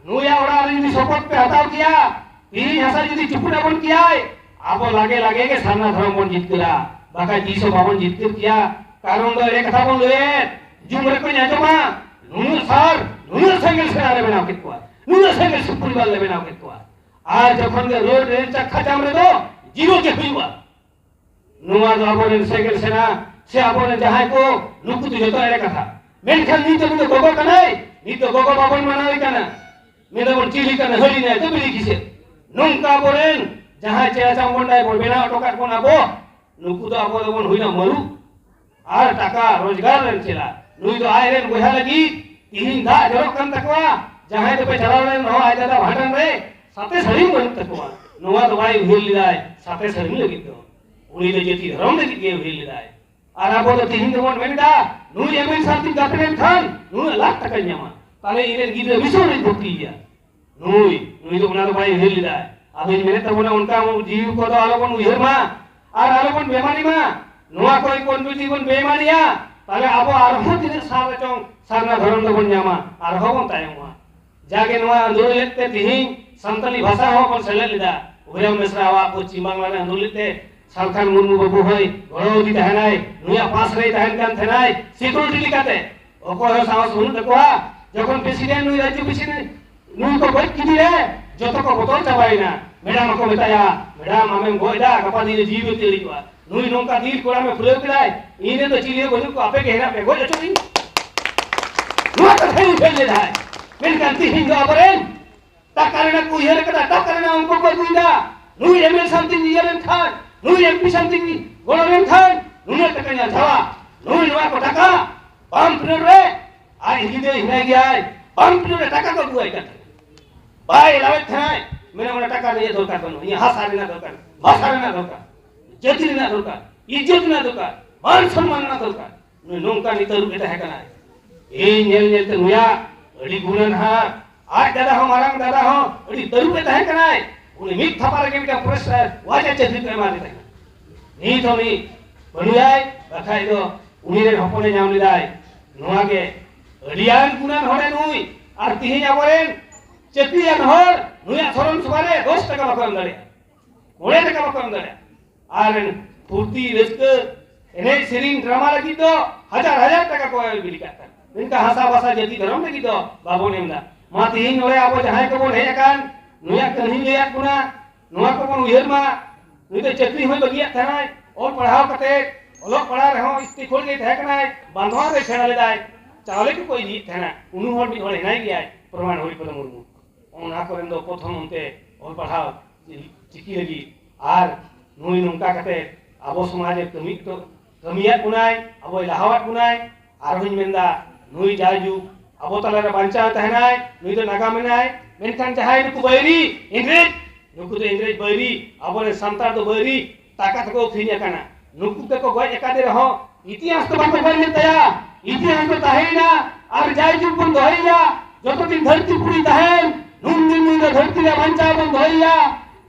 ᱱᱩᱭᱟᱜ ᱚᱲᱟᱜ ᱨᱮ ᱡᱩᱫᱤ ᱥᱚᱯᱚᱦᱚᱫ ᱯᱮ ᱦᱟᱛᱟᱣ ᱠᱮᱭᱟ, ᱛᱤᱦᱤᱧ ᱦᱟᱥᱟ ᱡᱩᱫᱤ ᱪᱩᱯᱩᱫ ᱟᱵᱚᱱ ᱠᱮᱭᱟᱭ, ᱟᱵᱚ ᱞᱟᱜᱮ ᱞᱟᱜᱮ ᱜᱮ ᱥᱟᱨᱱᱟ ᱫᱷᱚᱨᱚᱢ ᱵᱚᱱ ᱡᱤᱛᱠᱟᱹᱨᱟ, ᱵᱟᱠᱷᱟᱡ ᱛᱤᱥ ᱦᱚᱸ ᱵᱟᱵᱚᱱ ᱡᱤᱛᱠᱟᱹᱨ ᱠᱮᱭᱟ᱾ ᱠᱟᱨᱚᱱ ᱫᱚ ᱮᱲᱮ ᱠᱟᱛᱷᱟ ᱵᱚᱱ ᱞᱟᱹᱭᱮᱫ, ᱡᱩᱢ ᱨᱮᱠᱚᱧ ᱟᱸᱡᱚᱢᱟ, ᱱᱩᱱᱟᱹᱜ ᱥᱟᱨ, ᱱᱩᱱᱟᱹᱜ ᱥᱮᱸᱜᱮᱞ ᱥᱮᱬᱟ ᱞᱮ ᱵᱮᱱᱟᱣ ᱠᱮᱫ ᱠᱚᱣᱟ, ᱱᱩᱱᱟᱹᱜ ᱥᱮᱸᱜᱮᱞ ᱥᱩᱯᱩᱨᱤᱵᱟᱨ ᱞᱮ ᱵᱮᱱᱟᱣ ᱠᱮᱫ ᱠᱚᱣᱟ᱾ ᱟᱨ ᱡᱚᱠᱷᱚᱱ ᱜᱮ ᱨᱳᱰ ᱨᱮᱞ ᱪᱟᱠᱷᱟ ᱡᱟᱢ ᱨᱮᱫᱚ ᱡᱤᱨᱳ ᱜᱮ ᱦᱩᱭᱩᱜᱼᱟ᱾ ᱱᱚᱣᱟ ᱫᱚ ᱟᱵᱚᱨᱮᱱ ᱥᱮᱸᱜᱮᱞ ᱥᱮᱬᱟ ᱥᱮ ᱟᱵᱚᱨᱮᱱ ᱡᱟᱦᱟᱸᱭ ᱠᱚ, ᱱᱩᱠᱩ ᱫᱚ ᱡᱚᱛᱚ ᱮᱲᱮ ᱠᱟᱛᱷᱟ᱾ ᱢᱮᱱᱠᱷᱟᱱ ᱱᱤᱛ ᱫᱚ ᱱᱩᱭ ᱫᱚ ᱜᱚᱜᱚ ᱠᱟᱱᱟᱭ, ᱱᱤᱛ ᱫᱚ ᱜᱚᱜᱚ ᱵᱟᱵᱚᱱ ᱢᱟᱱᱟᱣᱮ ᱠᱟᱱᱟ, ᱢᱮᱱᱫᱟᱵᱚᱱ ᱪᱤᱞᱤ ᱠᱟᱱᱟ, ᱦᱟᱹᱲᱤᱱᱟᱭ ᱛᱚ ᱵᱤᱞᱤ ᱠᱤᱥᱮ᱾ ᱱᱚᱝᱠᱟ ᱟᱵᱚᱨᱮᱱ ᱡᱟᱦᱟᱸᱭ ᱪᱮᱬᱮ ᱪᱟᱢᱵᱚᱱᱰᱟᱭ ᱵᱚᱱ ᱵᱮᱱᱟᱣ ᱦᱚᱴᱚ ᱠᱟᱫ ᱵᱚᱱ ᱟᱵᱚ, ᱱᱩᱠᱩ ᱫᱚ ᱟᱵᱚ ᱫᱚᱵᱚᱱ ᱦᱩᱭᱱᱟ ᱢᱟᱹᱨᱩ ᱟᱨ ᱴᱟᱠᱟ ᱨᱳᱡᱽᱜᱟᱨ ᱨᱮᱱ ᱪᱮᱞᱟ᱾ ᱱᱩᱭ ᱫᱚ ᱟᱡ ᱨᱮᱱ ᱵᱚᱭᱦᱟ ᱞᱟᱹᱜᱤᱫ ᱛᱤᱦᱤᱧ ᱫᱟᱜ ᱡᱚᱨᱚᱜ ᱠᱟᱱ ᱛᱟᱠᱚᱣᱟ, ᱡᱟᱦᱟᱸᱭ ᱫᱚᱯᱮ ᱪᱟᱞᱟᱣ ᱞᱮᱱ ᱨᱮᱦᱚᱸ ᱟᱡ ᱫᱟᱫᱟ ᱵᱷᱟᱸᱰᱟᱱ ᱨᱮ ᱥᱟᱛᱮ ᱥᱟᱹᱲᱤᱢ ᱵᱟᱹᱱᱩᱜ ᱛᱟᱠᱚᱣᱟ᱾ ᱱᱚᱣᱟ ᱫᱚ ᱵᱟᱭ ᱩᱭᱦᱟᱹᱨ ᱞᱮᱫᱟᱭ ᱥᱟᱛᱮ ᱥᱟᱹᱲᱤᱢ ᱞᱟᱹᱜᱤᱫ ᱫᱚ, ᱩᱱᱤ ᱫᱚ ᱡᱟᱹᱛᱤ ᱫᱷᱚᱨᱚᱢ ᱞᱟᱹᱜᱤᱫ ᱜᱮ ᱩᱭᱦᱟᱹᱨ ᱞᱮᱫᱟᱭ᱾ ᱟᱨ ᱟᱵᱚ ᱫᱚ ᱛᱤᱦᱤᱧ ᱫᱚᱵᱚᱱ ᱢᱮᱱ ᱮᱫᱟ, ᱱᱩᱭ ᱮᱢ ᱮᱱ ᱥᱟᱶ ᱛᱤᱧ ᱜᱟᱛᱮ ᱞᱮᱱᱠᱷᱟᱱ ᱱᱩᱱᱟᱹᱜ ᱞᱟᱠᱷ ᱴᱟᱠᱟᱧ ᱧᱟᱢᱟ, ᱛᱟᱦᱞᱮ ᱤᱧ ᱨᱮᱱ ᱜᱤᱫᱽᱨᱟᱹ ᱢᱤᱥᱚᱱ ᱨᱤᱧ ᱵᱷᱚᱨᱛᱤᱭᱮᱭᱟ᱾ ᱱᱩᱭ, ᱱᱩᱭ ᱫᱚ ᱚᱱᱟ ᱫᱚ ᱵᱟᱭ ᱩᱭᱦᱟᱹᱨ ᱞᱮᱫᱟ᱾ ᱟᱫᱚᱧ ᱢᱮᱱᱮᱫ ᱛᱟᱵᱚᱱᱟ, ᱚᱱᱠᱟ ᱡᱤᱣᱤ ᱠᱚᱫᱚ ᱟᱞᱚᱵᱚᱱ ᱩᱭᱦᱟᱹᱨ ᱢᱟ ᱟᱨ ᱟᱞᱚᱵᱚᱱ ᱵᱮᱢᱟᱨᱤ ᱢᱟ᱾ ᱱᱚᱣᱟ ᱠᱚ ᱠᱚ ᱡᱩᱫᱤ ᱵᱚᱱ ᱵᱮᱢᱟᱨᱤᱭᱟ, ᱛᱟᱦᱞᱮ ᱟᱵᱚ ᱟᱨᱦᱚᱸ ᱛᱤᱱᱟᱹᱜ ᱥᱟᱞ ᱨᱮᱪᱚᱝ ᱥᱟᱨᱱᱟ ᱫᱷᱚᱨᱚᱢ ᱫᱚᱵᱚᱱ ᱧᱟᱢᱟ, ᱟᱨᱦᱚᱸ ᱵᱚᱱ ᱛᱟᱭᱚᱢᱚᱜᱼᱟ᱾ ᱡᱟᱜᱮ ᱱᱚᱣᱟ ᱟᱱᱫᱳᱞᱚᱱ ᱞᱮᱫ ᱛᱮ ᱛᱤᱦᱤᱧ ᱥᱟᱱᱛᱟᱞᱤ ᱵᱷᱟᱥᱟ ᱦᱚᱸ ᱵᱚᱱ ᱥᱮᱞᱮᱫ ᱞᱮᱫᱟ᱾ ᱩᱵᱷᱨᱟᱢ ᱵᱮᱥᱨᱟ ᱟᱵᱚᱣᱟᱜ ᱯᱚᱪᱷᱤᱢ ᱵᱟᱝᱞᱟ ᱨᱮ ᱟᱱᱫᱳᱞᱚᱱ ᱞᱮᱫ ᱛᱮ ᱥᱟᱞᱠᱷᱟᱱ ᱢᱩᱨᱢᱩ ᱵᱟᱹᱵᱩ ᱦᱚᱸᱭ ᱜᱚᱲᱚ ᱟᱹᱫᱤ ᱛᱟᱦᱮᱱᱟᱭ, ᱱᱩᱭᱟᱜ ᱯᱟᱥ ᱨᱮᱭ ᱛᱟᱦᱮᱱ ᱠᱟᱱ ᱛᱟᱦᱮᱱᱟᱭ, ᱥᱤᱠᱩᱨᱤᱴᱤ ᱞᱮᱠᱟᱛᱮ᱾ ᱚᱠᱚᱭ ᱦᱚᱸ ᱥᱟᱦᱚᱥ ᱵᱟᱹᱱᱩᱜ ᱛᱟᱠᱚᱣᱟ᱾ ᱡᱚᱠᱷᱚᱱ ᱯᱨᱮᱥᱤᱰᱮᱱᱴ ᱱᱩᱭ ᱨᱟᱡᱽᱡᱚ ᱯᱨᱮᱥᱤᱰᱮᱱᱴ ᱱᱩᱭ ᱠᱚ ᱜᱚᱡ ᱠᱮᱫᱮᱭᱟ, ᱡᱚᱛᱚ ᱠᱚ ᱵᱚᱛᱚᱨ ᱪᱟᱵᱟᱭᱮᱱᱟ᱾ ᱢᱮᱰᱟᱢ ᱦᱚᱸᱠᱚ ᱢᱮᱛᱟᱭᱟ, "ᱢᱮᱰᱟᱢ, ᱟᱢᱮᱢ ᱜᱚᱡ ᱮᱫᱟ, ᱜᱟᱯᱟ ᱫᱤᱱ ᱨᱮ ᱡᱤᱣᱤ ᱵᱟᱹᱛᱤᱞ ᱦᱩᱭᱩᱜᱼᱟ᱾ ᱱᱩᱭ ᱱᱚᱝᱠᱟ ᱫᱤᱞ ᱠᱚᱲᱟᱢᱮ ᱯᱷᱩᱞᱟᱹᱣ ᱠᱮᱫᱟᱭ, ᱤᱧ ᱨᱮᱱ ᱫᱚ ᱪᱤᱞᱤ ᱦᱚᱸ ᱵᱟᱹᱱᱩᱜ ᱠᱚᱣᱟ, ᱟᱯᱮ ᱜᱮ ᱦᱮᱱᱟᱜ ᱯᱮ, ᱜᱚᱡ ᱦᱚᱪᱚ ᱠᱚᱣᱟᱧ᱾" ᱱᱚᱣᱟ ᱠᱟᱛᱷᱟᱭ ᱩᱭᱦᱟᱹᱨ ᱞᱮᱫᱟᱭ᱾ ᱢᱮᱱᱠᱷᱟᱱ ᱛᱤᱦᱤᱧ ᱫᱚ ᱟᱵᱚᱨᱮᱱ ᱴᱟᱠᱟ ᱨᱮᱱᱟᱜ ᱠᱚ ᱩᱭᱦᱟᱹᱨ ᱠᱟᱫᱟ, ᱴᱟᱠᱟ ᱨᱮᱱᱟᱜ ᱚᱝᱠᱚ ᱠᱚ ᱟᱹᱜᱩᱭᱮᱫᱟ᱾ ᱱᱩᱭ ᱮᱢ ᱮᱞ ᱥᱟᱶᱛᱮᱧ ᱤᱭᱟᱹ ᱞᱮᱱᱠᱷᱟᱱ, ᱱᱩᱭ ᱮᱢ ᱯᱤ ᱥᱟᱶᱛᱮᱧ ᱜᱚᱲᱚ ᱞᱮᱱᱠᱷᱟᱱ, ᱱᱩᱱᱟᱹᱜ ᱴᱟᱠᱟᱧ ᱟᱨᱡᱟᱣᱟ᱾ ᱱᱩᱭ ᱱᱚᱣᱟ ᱠᱚ ᱴᱟᱠᱟ ᱵᱟᱢ ᱯᱤᱨᱤᱭᱳᱰ ᱨᱮ, ᱟᱡ ᱦᱤᱱᱫᱤ ᱦᱮᱱᱟᱭ ᱜᱮᱭᱟᱭ, ᱵᱟᱢ ᱯᱤᱨᱤᱭᱳᱰ ᱨᱮ ᱴᱟᱠᱟ ᱠᱚ ᱟᱹᱜᱩᱣᱟᱭ ᱠᱟᱱ ᱛᱟᱦᱮᱸᱫ᱾ ᱵᱟᱭ ᱮᱞᱟᱣᱮᱫ ᱛᱟᱦᱮᱸᱫ, ᱢᱮᱱᱟ, "ᱚᱱᱟ ᱴᱟᱠᱟ ᱨᱮᱭᱟᱜ ᱫᱚᱨᱠᱟᱨ ᱵᱟᱹᱱᱩᱜᱼᱟ, ᱤᱧᱟᱹᱜ ᱦᱟᱥᱟ ᱨᱮᱱᱟᱜ ᱫᱚᱨᱠᱟᱨ, ᱵᱷᱟᱥᱟ ᱨᱮᱱᱟᱜ ᱫᱚᱨᱠᱟᱨ, ᱡᱟᱹᱛᱤ ᱨᱮᱱᱟᱜ ᱫᱚᱨᱠᱟᱨ, ᱤᱡᱽᱡᱚᱛ ᱨᱮᱱᱟᱜ ᱫᱚᱨᱠᱟᱨ, ᱢᱟᱱ ᱥᱚᱱᱢᱟᱱ ᱨᱮᱱᱟᱜ ᱫᱚᱨᱠᱟᱨ᱾" ᱱᱩᱭ ᱱᱚᱝᱠᱟᱱ ᱛᱟᱹᱨᱩᱵ ᱮ ᱛᱟᱦᱮᱸ ᱠᱟᱱᱟᱭ᱾ ᱤᱧ ᱧᱮᱞ ᱧᱮᱞ ᱛᱮ ᱱᱩᱭᱟᱜ ᱟᱹᱰᱤ ᱜᱩᱱᱟᱱ ᱦᱟᱨ, ᱟᱡ ᱫᱟᱫᱟ ᱦᱚᱸ, ᱢᱟᱨᱟᱝ ᱫᱟᱫᱟ ᱦᱚᱸ ᱟᱹᱰᱤ ᱛᱟᱹᱨᱩᱵ ᱮ ᱛᱟᱦᱮᱸ ᱠᱟᱱᱟᱭ᱾ ᱩᱱᱤ ᱢᱤᱫ ᱛᱷᱟᱯᱟ ᱨᱮᱜᱮ ᱢᱤᱫᱴᱟᱝ ᱯᱨᱚᱯᱷᱮᱥᱚᱨ ᱣᱟᱡᱟ ᱪᱟᱹᱠᱨᱤ ᱠᱚ ᱮᱢᱟᱫᱮ ᱛᱟᱦᱮᱸᱱᱟ᱾ ᱱᱤᱛ ᱦᱚᱸ ᱩᱱᱤ ᱵᱟᱹᱱᱩᱭᱟᱭ, ᱵᱟᱠᱷᱟᱡ ᱫᱚ ᱩᱱᱤ ᱨᱮᱱ ᱦᱚᱯᱚᱱᱮ ᱧᱟᱢ ᱞᱮᱫᱟᱭ᱾ ᱱᱚᱣᱟ ᱜᱮ ᱟᱹᱰᱤᱭᱟᱱ ᱜᱩᱱᱟᱱ ᱦᱚᱲᱮ ᱱᱩᱭ᱾ ᱟᱨ ᱛᱤᱦᱤᱧ ᱟᱵᱚᱨᱮᱱ ᱪᱟᱹᱠᱨᱤᱭᱟᱱ ᱦᱚᱲ ᱱᱩᱭᱟᱜ ᱥᱚᱨᱚᱱ ᱥᱚᱵᱷᱟ ᱨᱮ ᱫᱚᱥ ᱴᱟᱠᱟ ᱵᱟᱠᱚ ᱮᱢ ᱫᱟᱲᱮᱭᱟᱜᱼᱟ, ᱠᱩᱲᱤ ᱴᱟᱠᱟ ᱵᱟᱠᱚ ᱮᱢ ᱫᱟᱲᱮᱭᱟᱜᱼᱟ᱾ ᱟᱨ ᱯᱷᱩᱨᱛᱤ, ᱨᱟᱹᱥᱠᱟᱹ, ᱮᱱᱮᱡ ᱥᱮᱨᱮᱧ, ᱰᱨᱟᱢᱟ ᱞᱟᱹᱜᱤᱫ ᱫᱚ ᱦᱟᱡᱟᱨ ᱦᱟᱡᱟᱨ ᱴᱟᱠᱟ ᱠᱚ ᱵᱤᱞᱤ ᱠᱟᱜ ᱠᱟᱱᱟ, ᱢᱮᱱᱠᱷᱟᱱ ᱦᱟᱥᱟ ᱵᱷᱟᱥᱟ ᱡᱟᱹᱛᱤ ᱫᱷᱚᱨᱚᱢ ᱞᱟᱹᱜᱤᱫ ᱫᱚ ᱵᱟᱵᱚᱱ ᱮᱢ ᱮᱫᱟ᱾ ᱢᱟ ᱛᱮᱦᱮᱧ ᱱᱚᱰᱮ ᱟᱵᱚ ᱡᱟᱦᱟᱸᱭ ᱠᱚᱵᱚᱱ ᱦᱮᱡ ᱟᱠᱟᱱ, ᱱᱩᱭᱟᱜ ᱠᱟᱹᱦᱱᱤ ᱞᱟᱹᱭᱟᱫ ᱵᱚᱱᱟ, ᱱᱚᱣᱟ ᱠᱚᱵᱚᱱ ᱩᱭᱦᱟᱹᱨ ᱢᱟ᱾ ᱱᱩᱭ ᱫᱚ ᱪᱟᱹᱠᱨᱤ ᱦᱚᱸᱭ ᱵᱟᱹᱜᱤᱭᱟᱫ ᱛᱟᱦᱮᱱᱟᱭ, ᱚᱞ ᱯᱟᱲᱦᱟᱣ ᱠᱟᱛᱮ, ᱚᱞᱚᱜ ᱯᱟᱲᱦᱟᱣ ᱨᱮᱦᱚᱸ ᱥᱴᱮᱠ ᱦᱳᱞᱰ ᱜᱮ ᱛᱟᱦᱮᱸ ᱠᱟᱱᱟᱭ, ᱵᱟᱸᱫᱷᱣᱟᱱ ᱨᱮ ᱥᱮᱬᱟ ᱞᱮᱫᱟᱭ, ᱪᱟᱣᱞᱮ ᱠᱚᱠᱚ ᱤᱫᱤᱭᱮᱫ ᱛᱟᱦᱮᱱᱟ᱾ ᱩᱱᱤ ᱦᱚᱲ ᱢᱤᱫ ᱦᱚᱲ ᱦᱮᱱᱟᱭ ᱜᱮᱭᱟᱭ, ᱯᱨᱚᱢᱟᱱ ᱦᱚᱨᱤᱯᱚᱫᱚ ᱢᱩᱨᱢᱩ᱾ ᱚᱱᱟ ᱠᱚᱨᱮᱱ ᱫᱚ ᱯᱨᱚᱛᱷᱚᱢ ᱚᱱᱛᱮ ᱚᱞ ᱯᱟᱲᱦᱟᱣ ᱪᱤᱠᱤ ᱞᱟᱹᱜᱤᱫ᱾ ᱟᱨ ᱱᱩᱭ ᱱᱚᱝᱠᱟ ᱠᱟᱛᱮ ᱟᱵᱚ ᱥᱚᱢᱟᱡᱽ ᱮ ᱠᱟᱹᱢᱤ ᱦᱚᱴᱚ, ᱠᱟᱹᱢᱤᱭᱟᱫ ᱵᱚᱱᱟᱭ, ᱟᱵᱚᱭ ᱞᱟᱦᱟᱣᱟᱫ ᱵᱚᱱᱟᱭ᱾ ᱟᱨᱦᱚᱸᱧ ᱢᱮᱱᱫᱟ, ᱱᱩᱭ ᱡᱟᱭᱡᱩᱜᱽ ᱟᱵᱚ ᱛᱟᱞᱟᱨᱮ ᱵᱟᱧᱪᱟᱣ ᱛᱟᱦᱮᱱᱟᱭ, ᱱᱩᱭ ᱫᱚ ᱱᱟᱜᱟᱢ ᱢᱮᱱᱟᱭ᱾ ᱢᱮᱱᱠᱷᱟᱱ ᱡᱟᱦᱟᱸᱭ ᱱᱩᱠᱩ ᱵᱟᱹᱭᱨᱤ, ᱤᱝᱨᱮᱡᱽ, ᱱᱩᱠᱩ ᱫᱚ ᱤᱝᱨᱮᱡᱽ ᱵᱟᱹᱭᱨᱤ, ᱟᱵᱚᱨᱮᱱ ᱥᱟᱱᱛᱟᱲ ᱫᱚ ᱵᱟᱹᱭᱨᱤ, ᱴᱟᱠᱟ ᱛᱮᱠᱚ ᱟᱹᱠᱷᱨᱤᱧ ᱟᱠᱟᱱᱟ᱾ ᱱᱩᱠᱩ ᱛᱮᱠᱚ ᱜᱚᱡ ᱟᱠᱟᱫᱮ ᱨᱮᱦᱚᱸ ᱤᱛᱤᱦᱟᱥ ᱫᱚ ᱵᱟᱠᱚ ᱵᱚᱫᱞᱮᱫ ᱛᱟᱭᱟ᱾ ᱤᱛᱤᱦᱟᱥ ᱫᱚ ᱛᱟᱦᱮᱸᱭᱮᱱᱟ ᱟᱨ ᱡᱟᱭᱡᱩᱜᱽ ᱵᱚᱱ ᱫᱚᱦᱚᱭᱮᱭᱟ᱾ ᱡᱚᱛᱚ ᱫᱤᱱ ᱫᱷᱟᱹᱨᱛᱤ ᱯᱩᱨᱤ ᱛᱟᱦᱮᱱ, ᱱᱩᱱ ᱫᱤᱱ ᱱᱩᱭ ᱫᱚ ᱫᱷᱟᱹᱨᱛᱤ ᱨᱮ ᱵᱟᱧᱪᱟᱣ ᱵᱚᱱ ᱫᱚᱦᱚᱭᱮᱭᱟ᱾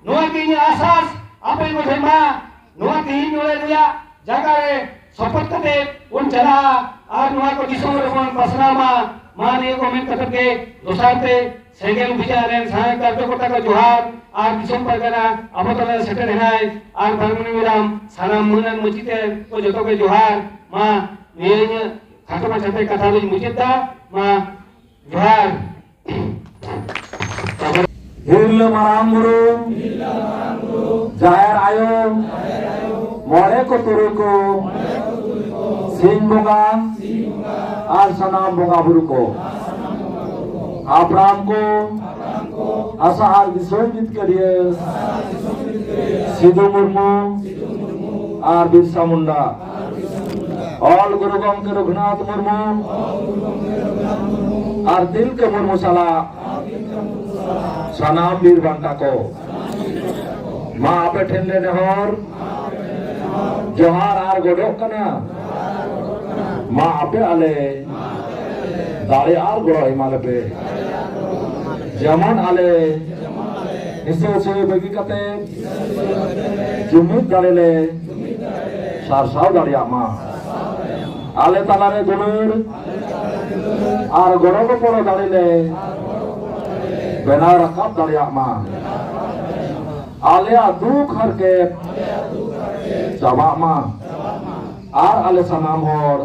ᱱᱚᱣᱟ ᱜᱮ ᱤᱧᱟᱹᱜ ᱟᱥᱟᱥ ᱟᱯᱮ ᱠᱚ ᱴᱷᱮᱱ ᱢᱟ᱾ ᱱᱚᱣᱟ ᱛᱮᱦᱤᱧ ᱱᱚᱰᱮ ᱱᱩᱭᱟᱜ ᱡᱟᱭᱜᱟ ᱨᱮ ᱥᱚᱯᱚᱛ ᱠᱟᱛᱮ ᱵᱚᱱ ᱪᱟᱞᱟᱜᱼᱟ᱾ ᱟᱨ ᱱᱚᱣᱟ ᱠᱚ ᱫᱤᱥᱚᱢ ᱨᱮᱵᱚᱱ ᱯᱟᱥᱱᱟᱣ ᱢᱟ᱾ ᱢᱟ ᱱᱤᱭᱟᱹ ᱠᱚ ᱢᱮᱱ ᱠᱟᱛᱮ ᱜᱮ ᱫᱚᱥᱟᱨ ᱛᱮ ᱥᱮᱸᱜᱮᱞ ᱚᱵᱷᱤᱡᱟᱱ ᱨᱮᱱ ᱥᱟᱱᱟᱢ ᱠᱟᱨᱡᱚᱠᱚᱨᱛᱟ ᱠᱚ ᱡᱚᱦᱟᱨ ᱟᱨ ᱫᱤᱥᱚᱢ ᱯᱟᱨᱜᱟᱱᱟ ᱟᱵᱚ ᱛᱟᱞᱟ ᱨᱮ ᱥᱮᱴᱮᱨ ᱦᱮᱱᱟᱭ ᱟᱨ ᱵᱟᱨᱢᱩᱱᱤ ᱢᱮᱰᱟᱢ ᱥᱟᱱᱟᱢ ᱢᱟᱹᱱ ᱟᱨ ᱢᱟᱹᱪᱤ ᱛᱮ ᱠᱚ ᱡᱚᱛᱚ ᱜᱮ ᱡᱚᱦᱟᱨ᱾ ᱢᱟ ᱱᱤᱭᱟᱹ ᱤᱧᱟᱹᱜ ᱠᱷᱟᱴᱚ ᱢᱟᱪᱷᱟᱛᱮ ᱠᱟᱛᱷᱟ ᱫᱚᱧ ᱢᱩᱪᱟᱹᱫ ᱫᱟ᱾ ᱢᱟ ᱡᱚᱦᱟᱨ᱾ ᱦᱤᱨᱞᱟᱹ ᱢᱟᱨᱟᱝ ᱵᱩᱨᱩ, ᱡᱟᱦᱮᱨ ᱟᱭᱳ, ᱢᱚᱬᱮ ᱠᱚ ᱛᱩᱨᱩᱭ ᱠᱚ, ᱥᱤᱧ ᱵᱚᱸᱜᱟ ᱟᱨ ᱥᱟᱱᱟᱢ ᱵᱚᱸᱜᱟ ᱵᱩᱨᱩ ᱠᱚ, ᱦᱟᱯᱲᱟᱢ ᱠᱚ, ᱦᱟᱥᱟ ᱟᱨ ᱫᱤᱥᱚᱢ ᱡᱤᱛᱠᱟᱹᱨᱤᱭᱟᱹ ᱥᱤᱫᱩ ᱢᱩᱨᱢᱩ ᱟᱨ ᱵᱤᱨᱥᱟ ᱢᱩᱱᱰᱟ, ᱚᱞ ᱜᱩᱨᱩ ᱜᱚᱢᱠᱮ ᱨᱚᱜᱷᱩᱱᱟᱛᱷ ᱢᱩᱨᱢᱩ ᱟᱨ ᱛᱤᱞᱠᱟᱹ ᱢᱩᱨᱢᱩ ᱥᱟᱞᱟᱜ ᱥᱟᱱᱟᱢ ᱵᱤᱨ ᱵᱟᱱᱴᱟ ᱠᱚ, ᱢᱟ ᱟᱯᱮ ᱴᱷᱮᱱ ᱞᱮ ᱱᱮᱦᱚᱨ ᱡᱚᱦᱟᱨ ᱟᱨ ᱜᱚᱰᱚᱜ ᱠᱟᱱᱟ, ᱢᱟ ᱟᱯᱮ ᱟᱞᱮ ᱫᱟᱲᱮ ᱟᱨ ᱜᱚᱲᱚ ᱮᱢᱟ ᱞᱮᱯᱮ, ᱡᱮᱢᱚᱱ ᱟᱞᱮ ᱦᱤᱥᱟᱹ ᱥᱩᱭᱟᱹ ᱵᱟᱹᱜᱤ ᱠᱟᱛᱮ ᱡᱩᱢᱤᱫ ᱫᱟᱲᱮ ᱞᱮ ᱥᱟᱨᱥᱟᱣ ᱫᱟᱲᱮᱭᱟᱜ ᱢᱟ᱾ ᱟᱞᱮ ᱛᱟᱞᱟᱨᱮ ᱫᱩᱞᱟᱹᱲ ᱟᱨ ᱜᱚᱲᱚ ᱜᱚᱯᱚᱲᱚ ᱫᱟᱲᱮ ᱞᱮ ᱵᱮᱱᱟᱣ ᱨᱟᱠᱟᱵ ᱫᱟᱲᱮᱭᱟᱜ ᱢᱟ᱾ ᱟᱞᱮᱭᱟᱜ ᱫᱩᱠ ᱦᱟᱨᱠᱮᱛ ᱪᱟᱵᱟᱜ ᱢᱟ ᱟᱨ ᱟᱞᱮ ᱥᱟᱱᱟᱢ ᱦᱚᱲ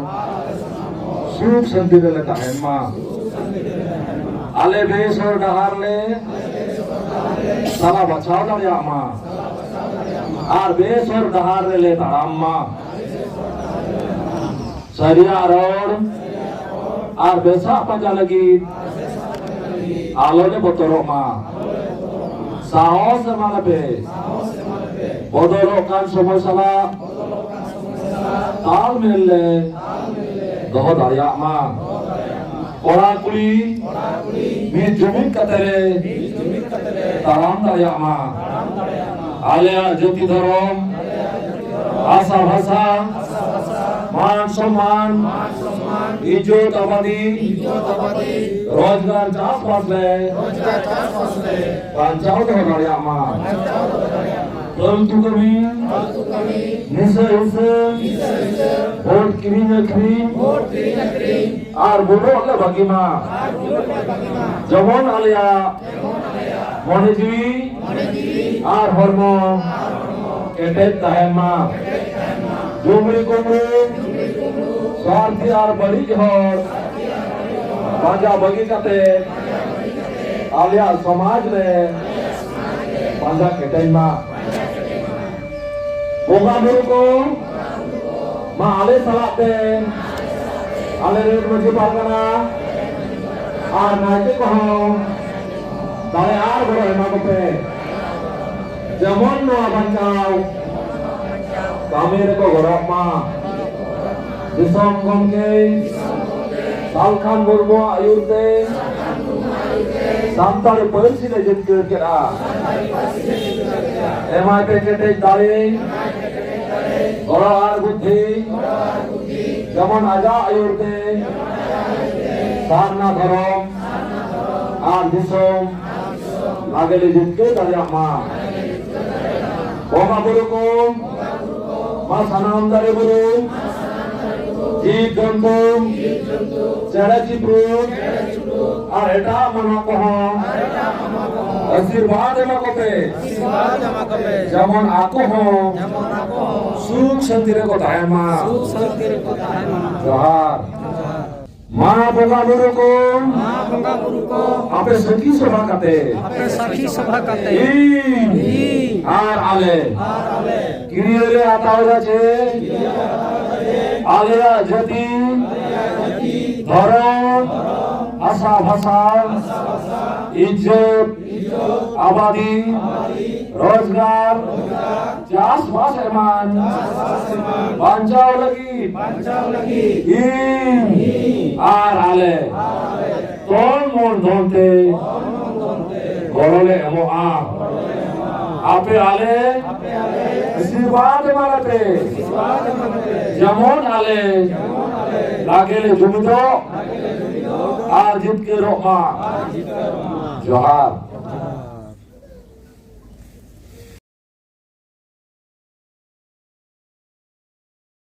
ᱥᱩᱠ ᱥᱟᱱᱛᱤ ᱨᱮᱞᱮ ᱛᱟᱦᱮᱱ ᱢᱟ᱾ ᱟᱞᱮ ᱵᱮᱥ ᱦᱚᱨ ᱰᱟᱦᱟᱨ ᱞᱮ ᱥᱟᱞᱟ ᱵᱟᱪᱷᱟᱣ ᱫᱟᱲᱮᱭᱟᱜ ᱢᱟ ᱟᱨ ᱵᱮᱥ ᱦᱚᱨ ᱰᱟᱦᱟᱨ ᱨᱮᱞᱮ ᱛᱟᱲᱟᱢ ᱢᱟ᱾ ᱥᱟᱹᱨᱤᱭᱟᱜ ᱨᱚᱲ ᱟᱨ ᱵᱮᱥᱟᱜ ᱯᱟᱸᱡᱟ ᱞᱟᱹᱜᱤᱫ ᱟᱞᱚ ᱞᱮ ᱵᱚᱛᱚᱨᱚᱜ ᱢᱟ᱾ ᱥᱟᱦᱚᱥ ᱮᱢᱟ ᱞᱮᱯᱮ᱾ ᱵᱚᱫᱚᱞᱚᱜ ᱠᱟᱱ ᱥᱚᱢᱚᱭ ᱥᱟᱞᱟᱜ ᱛᱟᱞ ᱢᱮᱞ ᱞᱮ ᱫᱚᱦᱚ ᱫᱟᱲᱮᱭᱟᱜ ᱢᱟ᱾ ᱠᱚᱲᱟ ᱠᱩᱲᱤ ᱢᱤᱫ ᱡᱩᱢᱤᱫ ᱠᱟᱛᱮ ᱞᱮ ᱛᱟᱲᱟᱢ ᱫᱟᱲᱮᱭᱟᱜ ᱢᱟ᱾ ᱟᱞᱮᱭᱟᱜ ᱡᱟᱹᱛᱤ ᱫᱷᱚᱨᱚᱢ, ᱵᱷᱟᱥᱟ ᱵᱷᱟᱥᱟ, ᱢᱟᱱ ᱥᱚᱢᱢᱟᱱ, ᱤᱡᱽᱡᱚᱛ ᱟᱵᱟᱫᱤ, ᱨᱳᱡᱽᱜᱟᱨ ᱪᱟᱥᱵᱟᱥ ᱞᱮ ᱵᱟᱧᱪᱟᱣ ᱫᱚᱦᱚ ᱫᱟᱲᱮᱭᱟᱜ ᱢᱟ᱾ ᱯᱷᱟᱞᱛᱩ ᱠᱟᱹᱢᱤ, ᱱᱤᱥᱟᱹ ᱦᱤᱥᱟᱹ, ᱵᱷᱳᱴ ᱠᱤᱨᱤᱧ ᱟᱹᱠᱷᱨᱤᱧ, ᱟᱨ ᱵᱩᱰᱚᱜ ᱞᱮ ᱵᱟᱹᱜᱤ ᱢᱟ᱾ ᱡᱮᱢᱚᱱ ᱟᱞᱮᱭᱟᱜ ᱢᱚᱱᱮ ᱡᱤᱣᱤ ᱟᱨ ᱦᱚᱲᱢᱚ ᱠᱮᱴᱮᱡ ᱛᱟᱦᱮᱱ ᱢᱟ᱾ ᱡᱩᱢᱲᱤ ᱠᱩᱢᱲᱩ, ᱥᱣᱟᱨᱛᱷᱤ ᱟᱨ ᱵᱟᱹᱲᱤᱡ ᱦᱚᱲ ᱯᱟᱸᱡᱟ ᱵᱟᱹᱜᱤ ᱠᱟᱛᱮ ᱟᱞᱮᱭᱟᱜ ᱥᱚᱢᱟᱡᱽ ᱨᱮ ᱯᱟᱸᱡᱟ ᱠᱮᱴᱮᱡ ᱢᱟ᱾ ᱵᱚᱸᱜᱟ ᱵᱩᱨᱩ ᱠᱚ ᱢᱟ ᱟᱞᱮ ᱥᱟᱞᱟᱜ ᱛᱮ, ᱟᱞᱮ ᱨᱮᱱ ᱢᱟᱹᱡᱷᱤ ᱯᱟᱨᱜᱟᱱᱟ ᱟᱨ ᱱᱟᱭᱠᱮ ᱠᱚᱦᱚᱸ ᱫᱟᱲᱮ ᱟᱨ ᱜᱚᱲᱚ ᱮᱢᱟ ᱠᱚᱯᱮ, ᱡᱮᱢᱚᱱ ᱱᱚᱣᱟ ᱵᱟᱧᱪᱟᱣ ᱠᱟᱹᱢᱤ ᱨᱮᱠᱚ ᱜᱚᱲᱚᱜ ᱢᱟ᱾ ᱫᱤᱥᱚᱢ ᱜᱚᱢᱠᱮ ᱥᱟᱞᱠᱷᱟᱱ ᱢᱩᱨᱢᱩᱣᱟᱜ ᱟᱹᱭᱩᱨ ᱛᱮ ᱥᱟᱱᱛᱟᱲᱤ ᱯᱟᱹᱨᱥᱤ ᱞᱮ ᱡᱤᱛᱠᱟᱹᱨ ᱠᱮᱫᱼᱟ᱾ ᱮᱢᱟᱭ ᱯᱮ ᱠᱮᱴᱮᱡ ᱫᱟᱲᱮ, ᱜᱚᱲᱚ ᱟᱨ ᱵᱩᱫᱽᱫᱷᱤ, ᱡᱮᱢᱚᱱ ᱟᱡᱟᱜ ᱟᱹᱭᱩᱨ ᱛᱮ ᱥᱟᱨᱱᱟ ᱫᱷᱚᱨᱚᱢ ᱟᱨ ᱫᱤᱥᱚᱢ ᱞᱟᱜᱮ ᱞᱮ ᱡᱤᱛᱠᱟᱹᱨ ᱫᱟᱲᱮᱭᱟᱜ ᱢᱟ᱾ ᱵᱚᱸᱜᱟ ᱵᱩᱨᱩ ᱠᱚ ᱢᱟ ᱥᱟᱱᱟᱢ ᱫᱟᱨᱮ ᱵᱩᱨᱩ, ᱡᱤᱵᱽ ᱡᱚᱱᱛᱩ, ᱪᱮᱬᱮ ᱪᱤᱯᱨᱩᱫ ᱟᱨ ᱮᱴᱟᱜ ᱢᱟᱱᱣᱟ ᱠᱚᱦᱚᱸ ᱟᱥᱤᱨᱵᱟᱫ ᱮᱢᱟ ᱠᱚᱯᱮ᱾ ᱡᱮᱢᱚᱱ ᱟᱠᱚ ᱦᱚᱸ ᱥᱩᱠ ᱥᱟᱱᱛᱤ ᱨᱮᱠᱚ ᱛᱟᱦᱮᱱ ᱢᱟ᱾ ᱡᱚᱦᱟᱨ᱾ ᱢᱟ ᱵᱚᱸᱜᱟ ᱵᱩᱨᱩ ᱠᱚ, ᱢᱟ ᱵᱚᱸᱜᱟ ᱵᱩᱨᱩ ᱠᱚ, ᱟᱯᱮ ᱥᱟᱹᱠᱷᱤ ᱥᱚᱵᱷᱟ ᱠᱟᱛᱮ, ᱟᱯᱮ ᱥᱟᱹᱠᱷᱤ ᱥᱚᱵᱷᱟ ᱠᱟᱛᱮ, ᱤᱧ ᱤᱧ ᱟᱨ ᱟᱞᱮ ᱟᱨ ᱟᱞᱮ ᱠᱤᱨᱤᱭᱟᱹ ᱞᱮ ᱦᱟᱛᱟᱣ ᱮᱫᱟ ᱡᱮ ᱟᱞᱮᱭᱟᱜ ᱡᱟᱹᱛᱤ, ᱫᱷᱚᱨᱚᱢ, ᱵᱷᱟᱥᱟ ᱵᱷᱟᱥᱟ, ᱤᱡᱽᱡᱚᱛ, ᱟᱵᱟᱫᱤ, ᱨᱳᱡᱽᱜᱟᱨ, ᱪᱟᱥᱵᱟᱥ ᱮᱢᱟᱱ ᱵᱟᱧᱪᱟᱣ ᱞᱟᱹᱜᱤᱫ ᱤᱧ ᱟᱨ ᱟᱞᱮ ᱛᱚᱱ ᱢᱚᱱ ᱫᱷᱚᱱ ᱛᱮ ᱜᱚᱲᱚ ᱞᱮ ᱮᱢᱚᱜᱼᱟ᱾ ᱟᱯᱮ ᱟᱞᱮ ᱟᱥᱤᱨᱵᱟᱫ ᱮᱢᱟ ᱞᱮᱯᱮ, ᱡᱮᱢᱚᱱ ᱟᱞᱮ ᱞᱟᱜᱮ ᱞᱮ ᱡᱩᱢᱤᱫᱚᱜ ᱟᱨ ᱡᱤᱛᱠᱟᱹᱨᱚᱜ ᱢᱟ᱾ ᱡᱚᱦᱟᱨ᱾